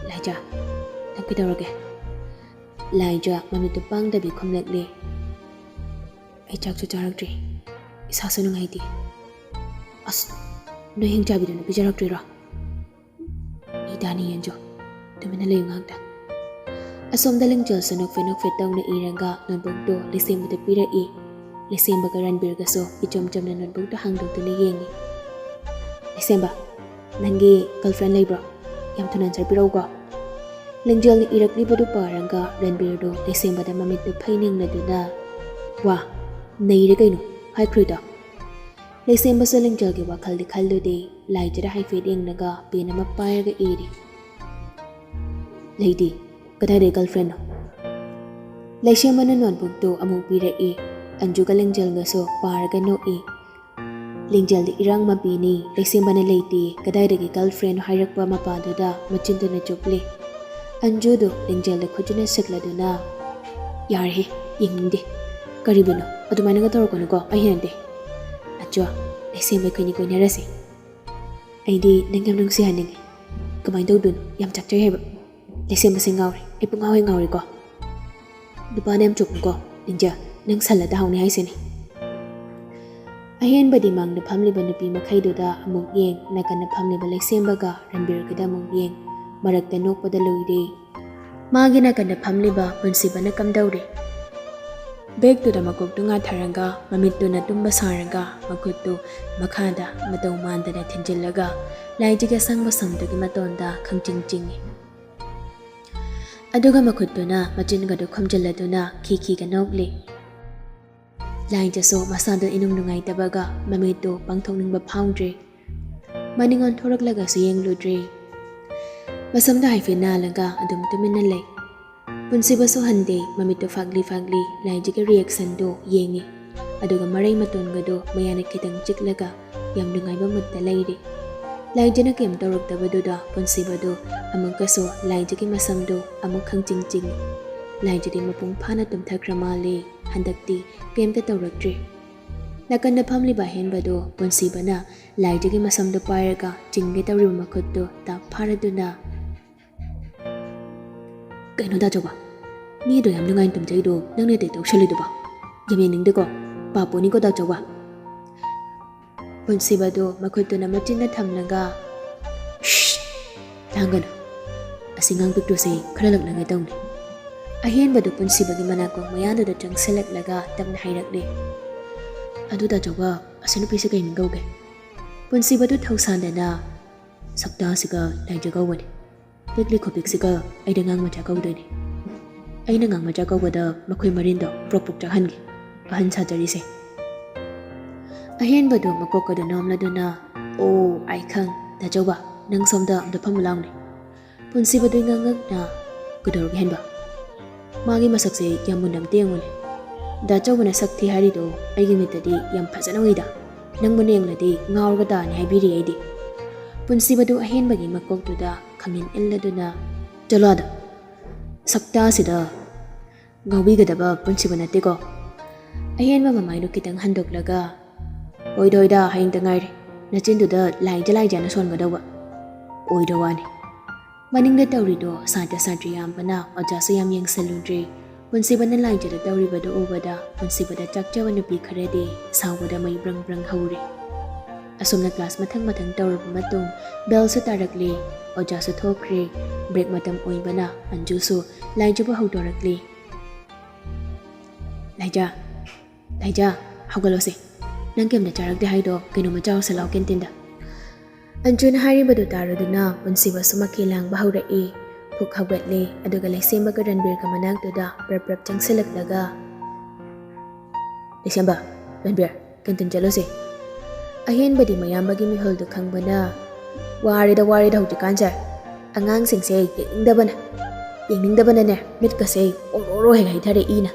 "ꯂꯥꯏꯖ, ꯅꯪ ꯀꯩꯗꯧꯔꯒꯦ?" ꯂꯥꯏꯖ ꯃꯃꯤꯠꯇꯨ ꯄꯥꯡꯗꯕꯤ ꯈꯨꯝꯂꯛꯂꯤ, "ꯑꯩ ꯆꯥꯛꯁꯨ ꯆꯥꯔꯛꯇ꯭ꯔꯤ, ꯏꯁꯥꯁꯨ ꯅꯨꯡꯉꯥꯏꯇꯦ꯫" "ꯑꯁ, ꯅꯣꯏ ꯍꯤꯡꯆꯥꯕꯤꯗꯨꯅ ꯄꯤꯖꯔꯛꯇ꯭ꯔꯤꯔꯣ?" "ꯃꯤ ꯇꯥꯅꯤ, ꯑꯟꯖꯨ, ꯇꯨꯃꯤꯟꯅ ꯂꯩꯌꯨ ꯉꯥꯛꯇ꯫" ꯑꯁꯣꯝꯗ ꯂꯤꯡꯖꯦꯜꯁꯨ ꯅꯣꯛꯐꯦꯠ ꯅꯣꯛꯐꯦꯠ ꯇꯧꯅ ꯏꯔꯒ notebookꯇꯣ ꯂꯩꯁꯦꯝꯕꯗ ꯄꯤꯔꯛꯏ꯫ ꯂꯩꯁꯦꯝꯕꯒ ꯔꯟꯕꯤꯔꯒꯁꯨ ꯏꯆꯝ ꯆꯝꯅ notebookꯇꯣ ꯍꯥꯡꯗꯣꯛꯇꯨꯅ ꯌꯦꯡꯉꯤ꯫ "ꯂꯩꯁꯦꯝꯕ, ꯅꯪꯒꯤ girlfriend ꯂꯩꯕ꯭ꯔꯣ? ꯌꯥꯝ ꯊꯨꯅ answer ꯄꯤꯔꯛꯎꯀꯣ꯫" ꯂꯤꯡꯖꯦꯜꯅ ꯏꯔꯛꯂꯤꯕꯗꯨ ꯄꯥꯔꯒ ꯔꯟꯕꯤꯔꯗꯨ ꯂꯩꯁꯦꯝꯕꯗ ꯃꯃꯤꯠꯇꯨ ꯐꯩ ꯅꯤꯡꯂꯗꯨꯅ, "ꯋꯥ, ꯅꯩꯔꯦ ꯀꯩꯅꯣ, ꯍꯥꯏꯈ꯭ꯔꯣꯏꯗꯣ?" ꯂꯩꯁꯦꯝꯕꯁꯨ ꯂꯤꯡꯖꯦꯜꯒꯤ ꯋꯥꯈꯜꯗꯤ ꯈꯜꯂꯨꯗꯦ꯫ ꯂꯥꯏꯖꯗ ꯍꯥꯏꯐꯦꯠ ꯌꯦꯡꯂꯒ pen ꯑꯃ ꯄꯥꯏꯔꯒ ꯏꯔꯤ꯫ "ꯂꯩꯇꯦ, ꯀꯗꯥꯏꯗꯩ girlfriendꯅꯣ?" ꯂꯩꯁꯦꯝꯕꯅ notebookꯇꯨ ꯑꯃꯨꯛ ꯄꯤꯔꯛꯏ꯫ ꯑꯟꯖꯨꯒ ꯂꯤꯡꯖꯦꯜꯒꯁꯨ ꯄꯥꯔꯒ ꯅꯣꯛꯏ꯫ ꯂꯤꯡꯖꯦꯜꯗꯤ ꯏꯔꯥꯡ ꯃꯄꯤꯅꯤ, ꯂꯩꯁꯦꯝꯕꯅ "ꯂꯩꯇꯦ, ꯀꯗꯥꯏꯗꯒꯤ girlfriendꯅꯣ?" ꯍꯥꯏꯔꯛꯄ ꯃꯄꯥꯗꯨꯗ ꯃꯆꯤꯟꯗꯨꯅ ꯆꯨꯞꯂꯤ꯫ ꯑꯟꯖꯨꯗꯨ ꯂꯤꯡꯖꯦꯜꯗ ꯈꯨꯠꯇꯨꯅ ꯁꯤꯛꯂꯗꯨꯅ, "ꯌꯥꯔꯦꯍꯦ, ꯌꯦꯡꯅꯤꯡꯗꯦ꯫ ꯀꯔꯤꯕꯨꯅꯣ? ꯑꯗꯨꯃꯥꯏꯅꯒ ꯇꯧꯔꯛꯀꯅꯨꯀꯣ, ꯑꯩ ꯍꯩꯅꯗꯦ꯫" "ꯑꯟꯖꯨ, ꯂꯩꯁꯦꯝꯕ ꯑꯩꯈꯣꯏꯅꯤ ꯀꯣꯏꯅꯔꯁꯦ꯫ ꯑꯩꯗꯤ ꯅꯪ ꯌꯥꯝ ꯅꯨꯡꯁꯤꯍꯟꯅꯤꯡꯉꯤ꯫ ꯀꯃꯥꯏꯅ ꯇꯧꯗꯣꯏꯅꯣ? ꯌꯥꯝ ꯆꯥꯛꯆꯩ ꯍꯥꯏꯕ꯫ ꯂꯩꯁꯦꯝꯕꯁꯦ ꯉꯥꯎꯔꯦ꯫ ꯑꯩ ꯄꯨꯡꯉꯥꯎ ꯍꯦꯛ ꯉꯥꯎꯔꯦꯀꯣ꯫" ꯅꯨꯄꯥꯗ ꯌꯥꯝ ꯆꯨꯞꯄꯨꯀꯣ, ꯂꯤꯟꯖ, ꯅꯪ ꯁꯜꯂ ꯇꯥꯍꯧꯅꯤ ꯍꯥꯏꯁꯤꯅꯤ꯫ ꯑꯍꯦꯟꯕꯗꯤ ꯃꯥꯡꯗ ꯐꯝꯂꯤꯕ ꯅꯨꯄꯤ ꯃꯈꯩꯗꯨꯗ ꯑꯃꯨꯛ ꯌꯦꯡ, ꯅꯥꯀꯟꯗ ꯐꯝꯂꯤꯕ ꯂꯩꯁꯦꯝꯕꯒ ꯔꯟꯕꯤꯔꯒꯤꯗ ꯑꯃꯨꯛ ꯌꯦꯡ, ꯃꯔꯛꯇ ꯅꯣꯛꯄꯗ ꯂꯣꯏꯔꯦ꯫ ꯃꯥꯒꯤ ꯅꯥꯀꯟꯗ ꯐꯝꯂꯤꯕ ꯄꯨꯟꯁꯤꯕꯅ ꯀꯝꯗꯧꯔꯦ? ꯕꯦꯒꯇꯨꯗ ꯃꯀꯣꯛꯇꯨ ꯉꯥꯊꯔꯒ, ꯃꯃꯤꯠꯇꯨꯅ ꯇꯨꯝꯕ ꯁꯥꯔꯒ, ꯃꯈꯨꯠꯇꯨ ꯃꯈꯥꯗ ꯃꯇꯧ ꯃꯥꯟꯗꯅ ꯊꯤꯟꯖꯤꯜꯂꯒ, ꯂꯥꯏꯖꯒꯤ ꯑꯁꯪꯕ ꯁꯝꯗꯨꯒꯤ ꯃꯇꯣꯟꯗ ꯈꯪꯆꯤꯡ ꯆꯤꯡꯏ꯫ ꯑꯗꯨꯒ ꯃꯈꯨꯠꯇꯨꯅ ꯃꯆꯤꯟꯒꯗꯨ ꯈꯨꯝꯖꯤꯜꯂꯗꯨꯅ ꯈꯤꯈꯤꯒ ꯅꯣꯛꯂꯤ꯫ ꯂꯥꯏꯖꯁꯨ ꯃꯁꯥꯗꯣ ꯏꯅꯨꯡ ꯅꯨꯡꯉꯥꯏꯇꯕꯒ ꯃꯃꯤꯠꯇꯨ ꯄꯥꯡꯊꯣꯛꯅꯤꯡꯕ ꯐꯥꯎꯗ꯭ꯔꯦ꯫ ꯃꯅꯤꯡ ꯑꯣꯟꯊꯣꯔꯛꯂꯒꯁꯨ ꯌꯦꯡꯂꯨꯗ꯭ꯔꯦ꯫ ꯃꯁꯝꯗꯣ ꯍꯥꯏꯐꯦꯠ ꯅꯥꯜꯂꯒ ꯑꯗꯨꯝ ꯇꯨꯃꯤꯟꯅ ꯂꯩ꯫ ꯄꯨꯟꯁꯤꯕꯁꯨ ꯍꯟꯗꯦ, ꯃꯃꯤꯠꯇꯨ ꯐꯥꯛꯂꯤ ꯐꯥꯛꯂꯤ ꯂꯥꯏꯖꯒꯤ ꯔꯤꯌꯦꯛꯁꯟꯗꯨ ꯌꯦꯡꯉꯤ꯫ ꯑꯗꯨꯒ ꯃꯔꯩ ꯃꯇꯣꯟꯒꯗꯨ ꯃꯌꯥꯅ ꯈꯤꯇꯪ ꯆꯤꯛꯂꯒ ꯌꯥꯝ ꯅꯨꯡꯉꯥꯏꯕ ꯃꯨꯠꯇ ꯂꯩꯔꯤ꯫ ꯂꯥꯏꯖꯅ ꯀꯩꯝ ꯇꯧꯔꯛꯇꯕꯗꯨꯗ ꯄꯨꯟꯁꯤꯕꯗꯨ ꯑꯃꯨꯛꯀꯁꯨ ꯂꯥꯏꯖꯒꯤ ꯃꯁꯝꯗꯨ ꯑꯃꯨꯛ ꯈꯪꯆꯤꯡ ꯆꯤꯡꯉꯤ꯫ ꯂꯥꯏꯖꯗꯤ ꯃꯄꯨꯡ ꯐꯥꯅ ꯇꯨꯝꯊꯈ꯭ꯔ ꯃꯥꯜꯂꯦ꯫ ꯍꯟꯗꯛꯇꯤ ꯀꯩꯝꯇ ꯇꯧꯔꯛꯇ꯭ꯔꯦ꯫ ꯅꯥꯀꯟꯗ ꯐꯝꯂꯤꯕ ꯑꯍꯦꯟꯕꯗꯨ ꯄꯨꯟꯁꯤꯕꯅ ꯂꯥꯏꯖꯒꯤ ꯃꯁꯝꯗꯨ ꯄꯥꯏꯔꯒ ꯆꯤꯡꯒꯦ ꯇꯧꯔꯤꯕ ꯃꯈꯨꯠꯇꯨ ꯇꯥꯞ ꯐꯥꯔꯗꯨꯅ, "ꯀꯩꯅꯣ ꯗꯥꯆꯧꯕ, ꯃꯤꯗꯣ ꯌꯥꯝ ꯅꯨꯡꯉꯥꯏꯅ ꯇꯨꯝꯖꯩꯗꯣ ꯅꯪꯅ ꯇꯧꯁꯜꯂꯤꯗꯨꯕꯣ? ꯌꯥꯝ ꯌꯦꯡꯅꯤꯡꯗꯦꯀꯣ, ꯄꯥꯞꯄꯣꯅꯤꯀꯣ ꯗꯥꯆꯧꯕ"꯫ ꯄꯨꯟꯁꯤꯕꯗꯨ ꯃꯈꯨꯠꯇꯨꯅ ꯃꯆꯤꯟꯅ ꯊꯝꯂꯒ, "ꯁ꯭ꯁ! ꯂꯥꯡꯒꯅꯨ꯫ ꯑꯁꯤ ꯉꯥꯡ ꯄꯤꯛꯇ꯭ꯔꯨꯁꯦ ꯈꯔ ꯂꯛꯅꯒꯦ ꯇꯧꯅꯤ"꯫ ꯑꯍꯦꯟꯕꯗꯨ ꯄꯨꯟꯁꯤꯕꯒꯤ ꯃꯅꯥꯀꯣꯡ ꯃꯌꯥꯗꯨꯗ ꯆꯪꯁꯤꯜꯂꯛꯂꯒ ꯇꯞꯅ ꯍꯥꯏꯔꯛꯂꯤ, "ꯑꯗꯨ ꯗꯥꯆꯧꯕ, ꯑꯁꯤ ꯅꯨꯄꯤꯁꯦ ꯀꯩ ꯃꯤꯡ ꯀꯧꯒꯦ?" ꯄꯨꯟꯁꯤꯕꯗꯨ ꯊꯧꯁꯥꯗꯅ, "ꯁꯛꯇꯥꯁꯤꯒ ꯂꯥꯏꯖ ꯀꯧꯕꯅꯤ꯫ ꯄꯤꯛꯂꯤ ꯈꯨꯄꯤꯛꯁꯤꯒ ꯑꯩꯗꯤ ꯑꯉꯥꯡ ꯃꯆꯥ ꯀꯧꯗꯣꯏꯅꯤ꯫ ꯑꯩꯅ ꯑꯉꯥꯡ ꯃꯆꯥ ꯀꯧꯕꯗ ꯃꯈꯣꯏ ꯃꯔꯤꯟꯗꯣ ꯄ꯭ꯔꯣꯛ ꯄ꯭ꯔꯣꯛ ꯆꯥꯛꯍꯟꯒꯦ, ꯑꯍꯟ ꯁꯥꯖꯔꯤꯁꯦ"꯫ ꯑꯍꯦꯟꯕꯗꯨ ꯃꯀꯣꯛꯀꯗꯨ ꯅꯣꯝꯂꯗꯨꯅ, "ꯑꯣ, ꯑꯩ ꯈꯪ, ꯗꯥꯆꯧꯕ, ꯅꯪ ꯁꯣꯝꯗ ꯑꯝꯇ ꯐꯝꯃꯨ ꯂꯥꯎꯅꯦ"꯫ ꯄꯨꯟꯁꯤꯕꯗꯨ ꯏꯉꯛ ꯉꯛꯅ, "ꯀꯩꯗꯧꯔꯒꯦ ꯍꯦꯟꯕ? ꯃꯥꯒꯤ ꯃꯁꯛꯁꯦ ꯌꯥꯝ ꯃꯨꯟꯅ ꯑꯝꯇ ꯌꯦꯡꯉꯨꯅꯦ꯫ ꯗꯥꯆꯧꯕꯅ ꯁꯛ ꯊꯤ ꯍꯥꯏꯔꯤꯗꯣ ꯑꯩꯒꯤ ꯃꯤꯠꯇꯗꯤ ꯌꯥꯝ ꯐꯖꯅ ꯎꯏꯗ꯫ ꯅꯪꯕꯨ ꯌꯦꯡꯂꯗꯤ ꯉꯥꯎꯔꯒ ꯇꯥꯅꯤ ꯍꯥꯏꯕꯤꯔꯤ ꯑꯩꯗꯤ"꯫ ꯄꯨꯟꯁꯤꯕꯗꯨ ꯑꯍꯦꯟꯕꯒꯤ ꯃꯀꯣꯛꯇꯨꯗ ꯈꯪꯏꯟ ꯏꯜꯂꯗꯨꯅ, "ꯆꯠꯂꯣ ꯑꯥꯗ꯫ ꯁꯛꯇꯥꯁꯤꯗ ꯉꯥꯎꯕꯤꯒꯗꯕ ꯄꯨꯟꯁꯤꯕ ꯅꯠꯇꯦꯀꯣ"꯫ ꯑꯍꯦꯟꯕ ꯃꯃꯥꯏꯗꯨ ꯈꯤꯇꯪ ꯍꯟꯗꯣꯛꯂꯒ, "ꯑꯣꯏꯗ ꯑꯣꯏꯗ, ꯍꯌꯦꯡꯇ ꯉꯥꯏꯔꯦ꯫ ꯅꯆꯤꯟꯗꯨꯗ ꯂꯥꯏꯖ ꯂꯥꯏꯖꯅ ꯁꯣꯟꯒꯗꯧꯕ꯫ ꯑꯣꯏꯗ ꯋꯥꯅꯤ"꯫ ꯃꯅꯤꯡꯗ ꯇꯧꯔꯤꯗꯣ ꯁꯥꯇ꯭ꯔ ꯁꯥꯇ꯭ꯔꯤ ꯌꯥꯝꯕꯅ ꯑꯣꯖꯥꯁꯨ ꯌꯥꯝ ꯌꯦꯡꯁꯤꯜꯂꯨꯗ꯭ꯔꯦ꯫ ꯄꯨꯟꯁꯤꯕꯅ ꯂꯥꯏꯖꯗ ꯇꯧꯔꯤꯕꯗꯨ ꯎꯕꯗ ꯄꯨꯟꯁꯤꯕꯗ ꯆꯥꯛꯆꯕ ꯅꯨꯄꯤ ꯈꯔꯗꯤ ꯁꯥꯎꯕꯗ ꯃꯩ ꯕ꯭ꯔꯪ ꯕ꯭ꯔꯪ ꯍꯧꯔꯦ꯫ ꯑꯁꯨꯝꯅ ꯀ꯭ꯂꯥꯁ ꯃꯊꯪ ꯃꯊꯪ ꯇꯧꯔꯕ ꯃꯇꯨꯡ ꯕꯦꯜꯁꯨ ꯇꯥꯔꯛꯂꯦ, ꯑꯣꯖꯥꯁꯨ ꯊꯣꯛꯈ꯭ꯔꯦ꯫ ꯕ꯭ꯔꯦꯛ ꯃꯇꯝ ꯑꯣꯏꯕꯅ ꯑꯟꯖꯨꯁꯨ ꯂꯥꯏꯖꯕꯨ ꯍꯧꯗꯣꯔꯛꯂꯦ꯫ "ꯂꯥꯏꯖ, ꯂꯥꯏꯖ, ꯍꯧꯒꯠꯂꯣꯁꯦ꯫ ꯅꯪ ꯀꯩꯝꯇ ꯆꯥꯔꯛꯇꯦ ꯍꯥꯏꯗꯣ ꯀꯩꯅꯣꯝꯃ ꯆꯥꯔꯨꯁꯤ ꯂꯥꯎ ꯀꯦꯟꯇꯤꯟꯗ꯫" ꯑꯟꯖꯨꯅ ꯍꯥꯏꯔꯤꯕꯗꯨ ꯇꯥꯔꯗꯨꯅ ꯄꯨꯟꯁꯤꯕꯁꯨ ꯃꯈꯦꯜ ꯂꯥꯡꯕ ꯍꯧꯔꯛꯏ꯫ ꯐꯨꯛ ꯍꯧꯒꯠꯂꯦ, ꯑꯗꯨꯒ ꯂꯩꯁꯦꯝꯕꯒ ꯔꯟꯕꯤꯔꯒ ꯃꯅꯥꯛꯇꯨꯗ ꯄ꯭ꯔꯞ ꯄ꯭ꯔꯞ ꯆꯪꯁꯤꯜꯂꯛꯂꯒ, "ꯂꯩꯁꯦꯝꯕ, ꯔꯟꯕꯤꯔ, ꯀꯦꯟꯇꯤꯟ ꯆꯠꯂꯨꯁꯦ꯫" ꯑꯍꯦꯟꯕꯗꯤ ꯃꯌꯥꯝꯕꯒꯤ ꯃꯤꯍꯨꯜꯗꯨ ꯈꯪꯕꯅ, "ꯋꯥꯔꯦꯗ, ꯋꯥꯔꯦꯗ ꯍꯧꯖꯤꯛꯀꯥꯟꯁꯦ꯫ ꯑꯉꯥꯡꯁꯤꯡꯁꯦ ꯌꯦꯡꯅꯤꯡꯗꯕꯅ, ꯌꯦꯡꯅꯤꯡꯗꯕꯅꯅꯦ ꯃꯤꯠꯀꯁꯦ ꯑꯣꯔꯣ ꯑꯣꯔꯣ ꯍꯦꯛ ꯍꯩꯊꯔꯛꯏꯅ꯫"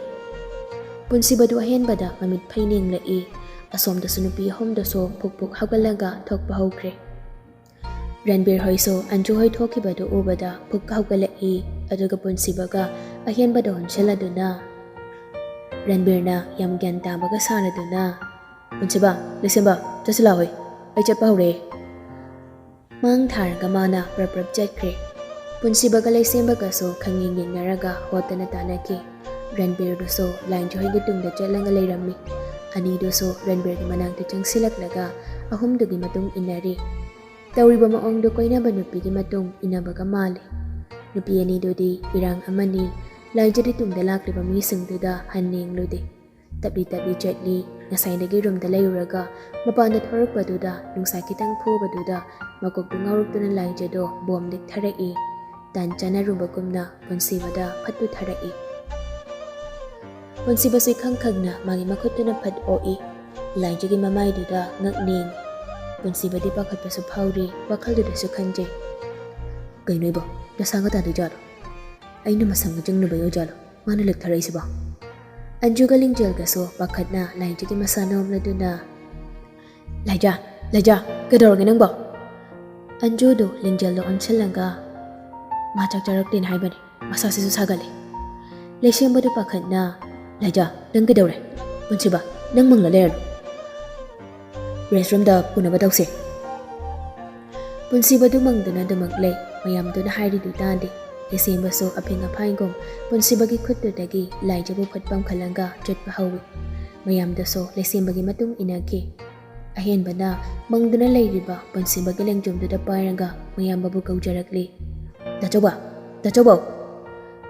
ꯄꯨꯟꯁꯤꯕꯗꯨ ꯑꯍꯦꯟꯕꯗ ꯃꯃꯤꯠ ꯐꯩꯅꯦꯡꯂꯛꯏ꯫ ꯑꯁꯣꯝꯗꯁꯨ ꯅꯨꯄꯤ ꯑꯍꯨꯝꯗꯨꯁꯨ ꯐꯨꯛ ꯐꯨꯛ ꯍꯧꯒꯠꯂꯒ ꯊꯣꯛꯄ ꯍꯧꯈ꯭ꯔꯦ꯫ ꯔꯟꯕꯤꯔ ꯍꯣꯏꯁꯨ ꯑꯟꯖꯨ ꯍꯣꯏ ꯊꯣꯛꯈꯤꯕꯗꯨ ꯎꯕꯗ ꯐꯨꯛꯀ ꯍꯧꯒꯠꯂꯛꯏ, ꯑꯗꯨꯒ ꯄꯨꯟꯁꯤꯕꯒ ꯑꯍꯦꯟꯕꯗ ꯑꯣꯟꯁꯤꯜꯂꯗꯨꯅ ꯔꯟꯕꯤꯔꯅ ꯌꯥꯝ ꯒ꯭ꯌꯥꯟ ꯇꯥꯕꯒ ꯁꯥꯔꯗꯨꯅ, "ꯄꯨꯟꯁꯤꯕ, ꯂꯩꯁꯦꯝꯕ, ꯆꯠꯁꯤ ꯂꯥꯎꯍꯦ, ꯑꯩ ꯆꯠꯄ ꯍꯧꯔꯦ꯫" ꯃꯥꯡ ꯊꯥꯔꯒ ꯃꯥꯅ ꯄ꯭ꯔꯞ ꯄ꯭ꯔꯞ ꯆꯠꯈ꯭ꯔꯦ꯫ ꯄꯨꯟꯁꯤꯕꯒ ꯂꯩꯁꯦꯝꯕꯒꯁꯨ ꯈꯪꯌꯦꯡ ꯌꯦꯡꯅꯔꯒ ꯍꯣꯠꯇꯅ ꯇꯥꯟꯅꯈꯤ꯫ ꯔꯟꯕꯤꯔꯗꯨꯁꯨ ꯂꯥꯏꯟꯖꯨ ꯍꯣꯏꯒꯤ ꯇꯨꯡꯗ ꯆꯠꯂꯒ ꯂꯩꯔꯝꯃꯤ꯫ ꯑꯅꯤꯗꯨꯁꯨ ꯔꯟꯕꯤꯔꯒꯤ ꯃꯅꯥꯛꯇ ꯆꯪꯁꯤꯜꯂꯛꯂꯒ ꯑꯍꯨꯝꯗꯨꯒꯤ ꯃꯇꯨꯡ ꯏꯟꯅꯔꯤ꯫ ꯇꯧꯔꯤꯕ ꯃꯑꯣꯡꯗꯨ ꯀꯣꯏꯅꯕ ꯅꯨꯄꯤꯒꯤ ꯃꯇꯨꯡ ꯏꯟꯅꯕꯒ ꯃꯥꯜꯂꯤ꯫ ꯅꯨꯄꯤ ꯑꯅꯤꯗꯨꯗꯤ ꯏꯔꯥꯡ ꯑꯃꯅꯤ꯫ ꯂꯥꯏꯖꯗꯤ ꯇꯨꯡꯗ ꯂꯥꯛꯂꯤꯕ ꯃꯤꯁꯤꯡꯗꯨꯗ ꯍꯟꯅ ꯌꯦꯡꯂꯨꯗꯦ꯫ ꯇꯞꯂꯤ ꯇꯞꯂꯤ ꯆꯠꯂꯤ꯫ ꯉꯁꯥꯏꯗꯒꯤ ꯔꯨꯝꯗ ꯂꯩꯔꯨꯔꯒ ꯃꯄꯥꯟꯗ ꯊꯣꯔꯛꯄꯗꯨꯗ ꯅꯨꯡꯁꯥ ꯈꯤꯇꯪ ꯐꯨꯕꯗꯨꯗ ꯃꯀꯣꯛꯇꯨ ꯉꯥꯎꯔꯛꯇꯨꯅ ꯂꯥꯏꯖꯗꯣ ꯕꯣꯝ ꯂꯤꯛꯊꯔꯛꯏ꯫ ꯇꯥꯟ ꯆꯥꯟꯅꯔꯨꯕꯒꯨꯝꯅ ꯄꯨꯟꯁꯤꯕꯗ ꯐꯠ ꯄꯨꯊꯔꯛꯏ꯫ ꯄꯨꯟꯁꯤꯕꯁꯨ ꯏꯈꯪ ꯈꯪꯅ ꯃꯥꯒꯤ ꯃꯈꯨꯠꯇꯨꯅ ꯐꯠ ꯑꯣꯛꯏ꯫ ꯂꯥꯏꯖꯒꯤ ꯃꯃꯥꯏꯗꯨꯗ ꯉꯛ ꯅꯦꯡꯏ꯫ ꯄꯨꯟꯁꯤꯕꯗꯤ ꯄꯥꯈꯠꯄꯁꯨ ꯐꯥꯎꯔꯤ, ꯋꯥꯈꯜꯗꯨꯗꯁꯨ ꯈꯟꯖꯩ, "ꯀꯩꯅꯣ ꯏꯕꯣ, ꯅꯁꯥ ꯉꯇꯥꯗꯣꯏꯖꯥꯠꯂꯣ? ꯑꯩꯅ ꯃꯁꯝꯒ ꯆꯤꯡꯂꯨꯕꯩ ꯑꯣꯏꯖꯥꯠꯂꯣ ꯃꯥꯅ ꯂꯤꯛꯊꯔꯛꯏꯁꯤꯕꯣ?" ꯑꯟꯖꯨꯒ ꯂꯤꯡꯖꯦꯜꯒꯁꯨ ꯄꯥꯈꯠꯅ ꯂꯥꯏꯖꯒꯤ ꯃꯁꯥ ꯅꯣꯝꯂꯗꯨꯅ, "ꯂꯥꯏꯖ, ꯂꯥꯏꯖ, ꯀꯩꯗꯧꯔꯒꯦ ꯅꯪꯕꯣ?" ꯑꯟꯖꯨꯗꯨ ꯂꯤꯡꯖꯦꯜꯗ ꯑꯣꯟꯁꯤꯜꯂꯒ, "ꯃꯥ ꯆꯥꯛ ꯆꯥꯔꯛꯇꯦꯅ ꯍꯥꯏꯕꯅꯤ, ꯃꯁꯥꯁꯤꯁꯨ ꯁꯥꯒꯠꯂꯦ꯫" ꯂꯩꯁꯦꯝꯕꯗꯨ ꯄꯥꯈꯠꯅ, "ꯂꯥꯏꯖ, ꯅꯪ ꯀꯩꯗꯧꯔꯦ? ꯄꯨꯟꯁꯤꯕ, ꯅꯪ ꯃꯪꯂ ꯂꯩꯔꯅꯨ꯫ ꯔꯦꯁꯔꯨꯝꯗ ꯄꯨꯅꯕ ꯇꯧꯁꯦ꯫" ꯄꯨꯟꯁꯤꯕꯗꯨ ꯃꯪꯗꯨꯅ ꯑꯗꯨꯃꯛ ꯂꯩ꯫ ꯃꯌꯥꯝꯗꯨꯅ ꯍꯥꯏꯔꯤꯗꯨ ꯇꯥꯗꯦ꯫ ꯂꯩꯁꯦꯝꯕꯁꯨ ꯑꯐꯤꯡ ꯑꯐꯥꯏꯒꯨꯝ ꯄꯨꯟꯁꯤꯕꯒꯤ ꯈꯨꯠꯇꯨꯗꯒꯤ ꯂꯥꯏꯖꯕꯨ ꯐꯨꯠꯄꯝ ꯈꯜꯂꯒ ꯆꯠꯄ ꯍꯧꯏ꯫ ꯃꯌꯥꯝꯗꯨꯁꯨ ꯂꯩꯁꯦꯝꯕꯒꯤ ꯃꯇꯨꯡ ꯏꯟꯅꯈꯤ꯫ ꯑꯍꯦꯟꯕꯅ ꯃꯪꯗꯨꯅ ꯂꯩꯔꯤꯕ ꯄꯨꯟꯁꯤꯕꯒꯤ ꯂꯦꯡꯖꯨꯝꯗꯨꯗ ꯄꯥꯏꯔꯒ ꯃꯌꯥꯝꯕꯕꯨ ꯀꯧꯖꯔꯛꯂꯤ꯫ "ꯇꯥꯆꯧꯕ! ꯇꯥꯆꯧꯕ!"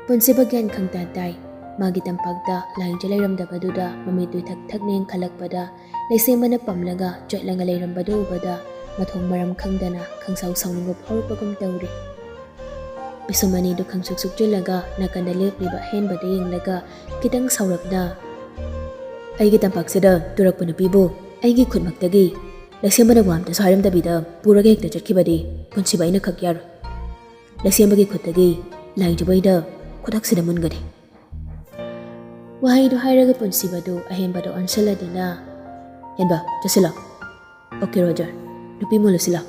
ꯄꯨꯟꯁꯤꯕ ꯒ꯭ꯌꯥꯟ ꯈꯪꯇꯥ ꯇꯥꯏ꯫ ꯃꯥꯒꯤ ꯇꯝꯄꯥꯛꯇ ꯂꯥꯏꯖ ꯂꯩꯔꯝꯗꯕꯗꯨꯗ ꯃꯃꯤꯠꯇꯨ ꯊꯛ ꯊꯛ ꯅꯦꯡꯈꯠꯂꯛꯄꯗ ꯂꯩꯁꯦꯝꯕꯅ ꯄꯝꯂꯒ ꯆꯠꯂꯒ ꯂꯩꯔꯝꯕꯗꯨ ꯎꯕꯗ ꯃꯊꯣꯡ ꯃꯔꯝ ꯈꯪꯗꯅ ꯈꯪꯁꯥꯎ ꯁꯥꯎꯅꯤꯡꯕ ꯐꯥꯎꯔꯛꯄꯒꯨꯝ ꯇꯧꯔꯤ꯫ ꯄꯤꯁꯨꯝ ꯑꯅꯤꯗꯨ ꯈꯪꯁꯨꯛ ꯁꯨꯛꯆꯤꯜꯂꯒ ꯅꯥꯀꯟꯗ ꯂꯦꯞꯂꯤꯕ ꯑꯍꯦꯟꯕꯗ ꯌꯦꯡꯂꯒ ꯈꯤꯇꯪ ꯁꯥꯎꯔꯞꯅ, "ꯑꯩꯒꯤ ꯇꯝꯄꯥꯛꯁꯤꯗ ꯇꯨꯔꯛꯄ ꯅꯨꯄꯤꯕꯨ ꯑꯩꯒꯤ ꯈꯨꯠꯃꯛꯇꯒꯤ ꯂꯩꯁꯦꯝꯕꯅ ꯋꯥ ꯑꯝꯇꯁꯨ ꯍꯥꯏꯔꯝꯗꯕꯤꯗ ꯄꯨꯔꯒ ꯍꯦꯛꯇ ꯆꯠꯈꯤꯕꯗꯤ ꯄꯨꯟꯁꯤꯕ ꯑꯩꯅ ꯈꯛ ꯌꯥꯔꯣꯏ꯫ ꯂꯩꯁꯦꯝꯕꯒꯤ ꯈꯨꯠꯇꯒꯤ ꯂꯥꯏꯖꯕꯩꯗ ꯈꯨꯗꯛꯁꯤꯗ ꯃꯨꯟꯒꯅꯤ"꯫ ꯋꯥꯍꯩꯗꯨ ꯍꯥꯏꯔꯒ ꯄꯨꯟꯁꯤꯕꯗꯨ ꯑꯍꯦꯟꯕꯗ ꯑꯣꯟꯁꯤꯜꯂꯗꯨꯅ, "ꯍꯦꯟꯕ, ꯆꯠꯁꯤꯜꯂꯣ꯫ ꯑꯣꯀꯦ ꯔꯣꯖꯔ, ꯅꯨꯄꯤ ꯃꯨꯜꯂꯨꯁꯤꯜꯂꯣ꯫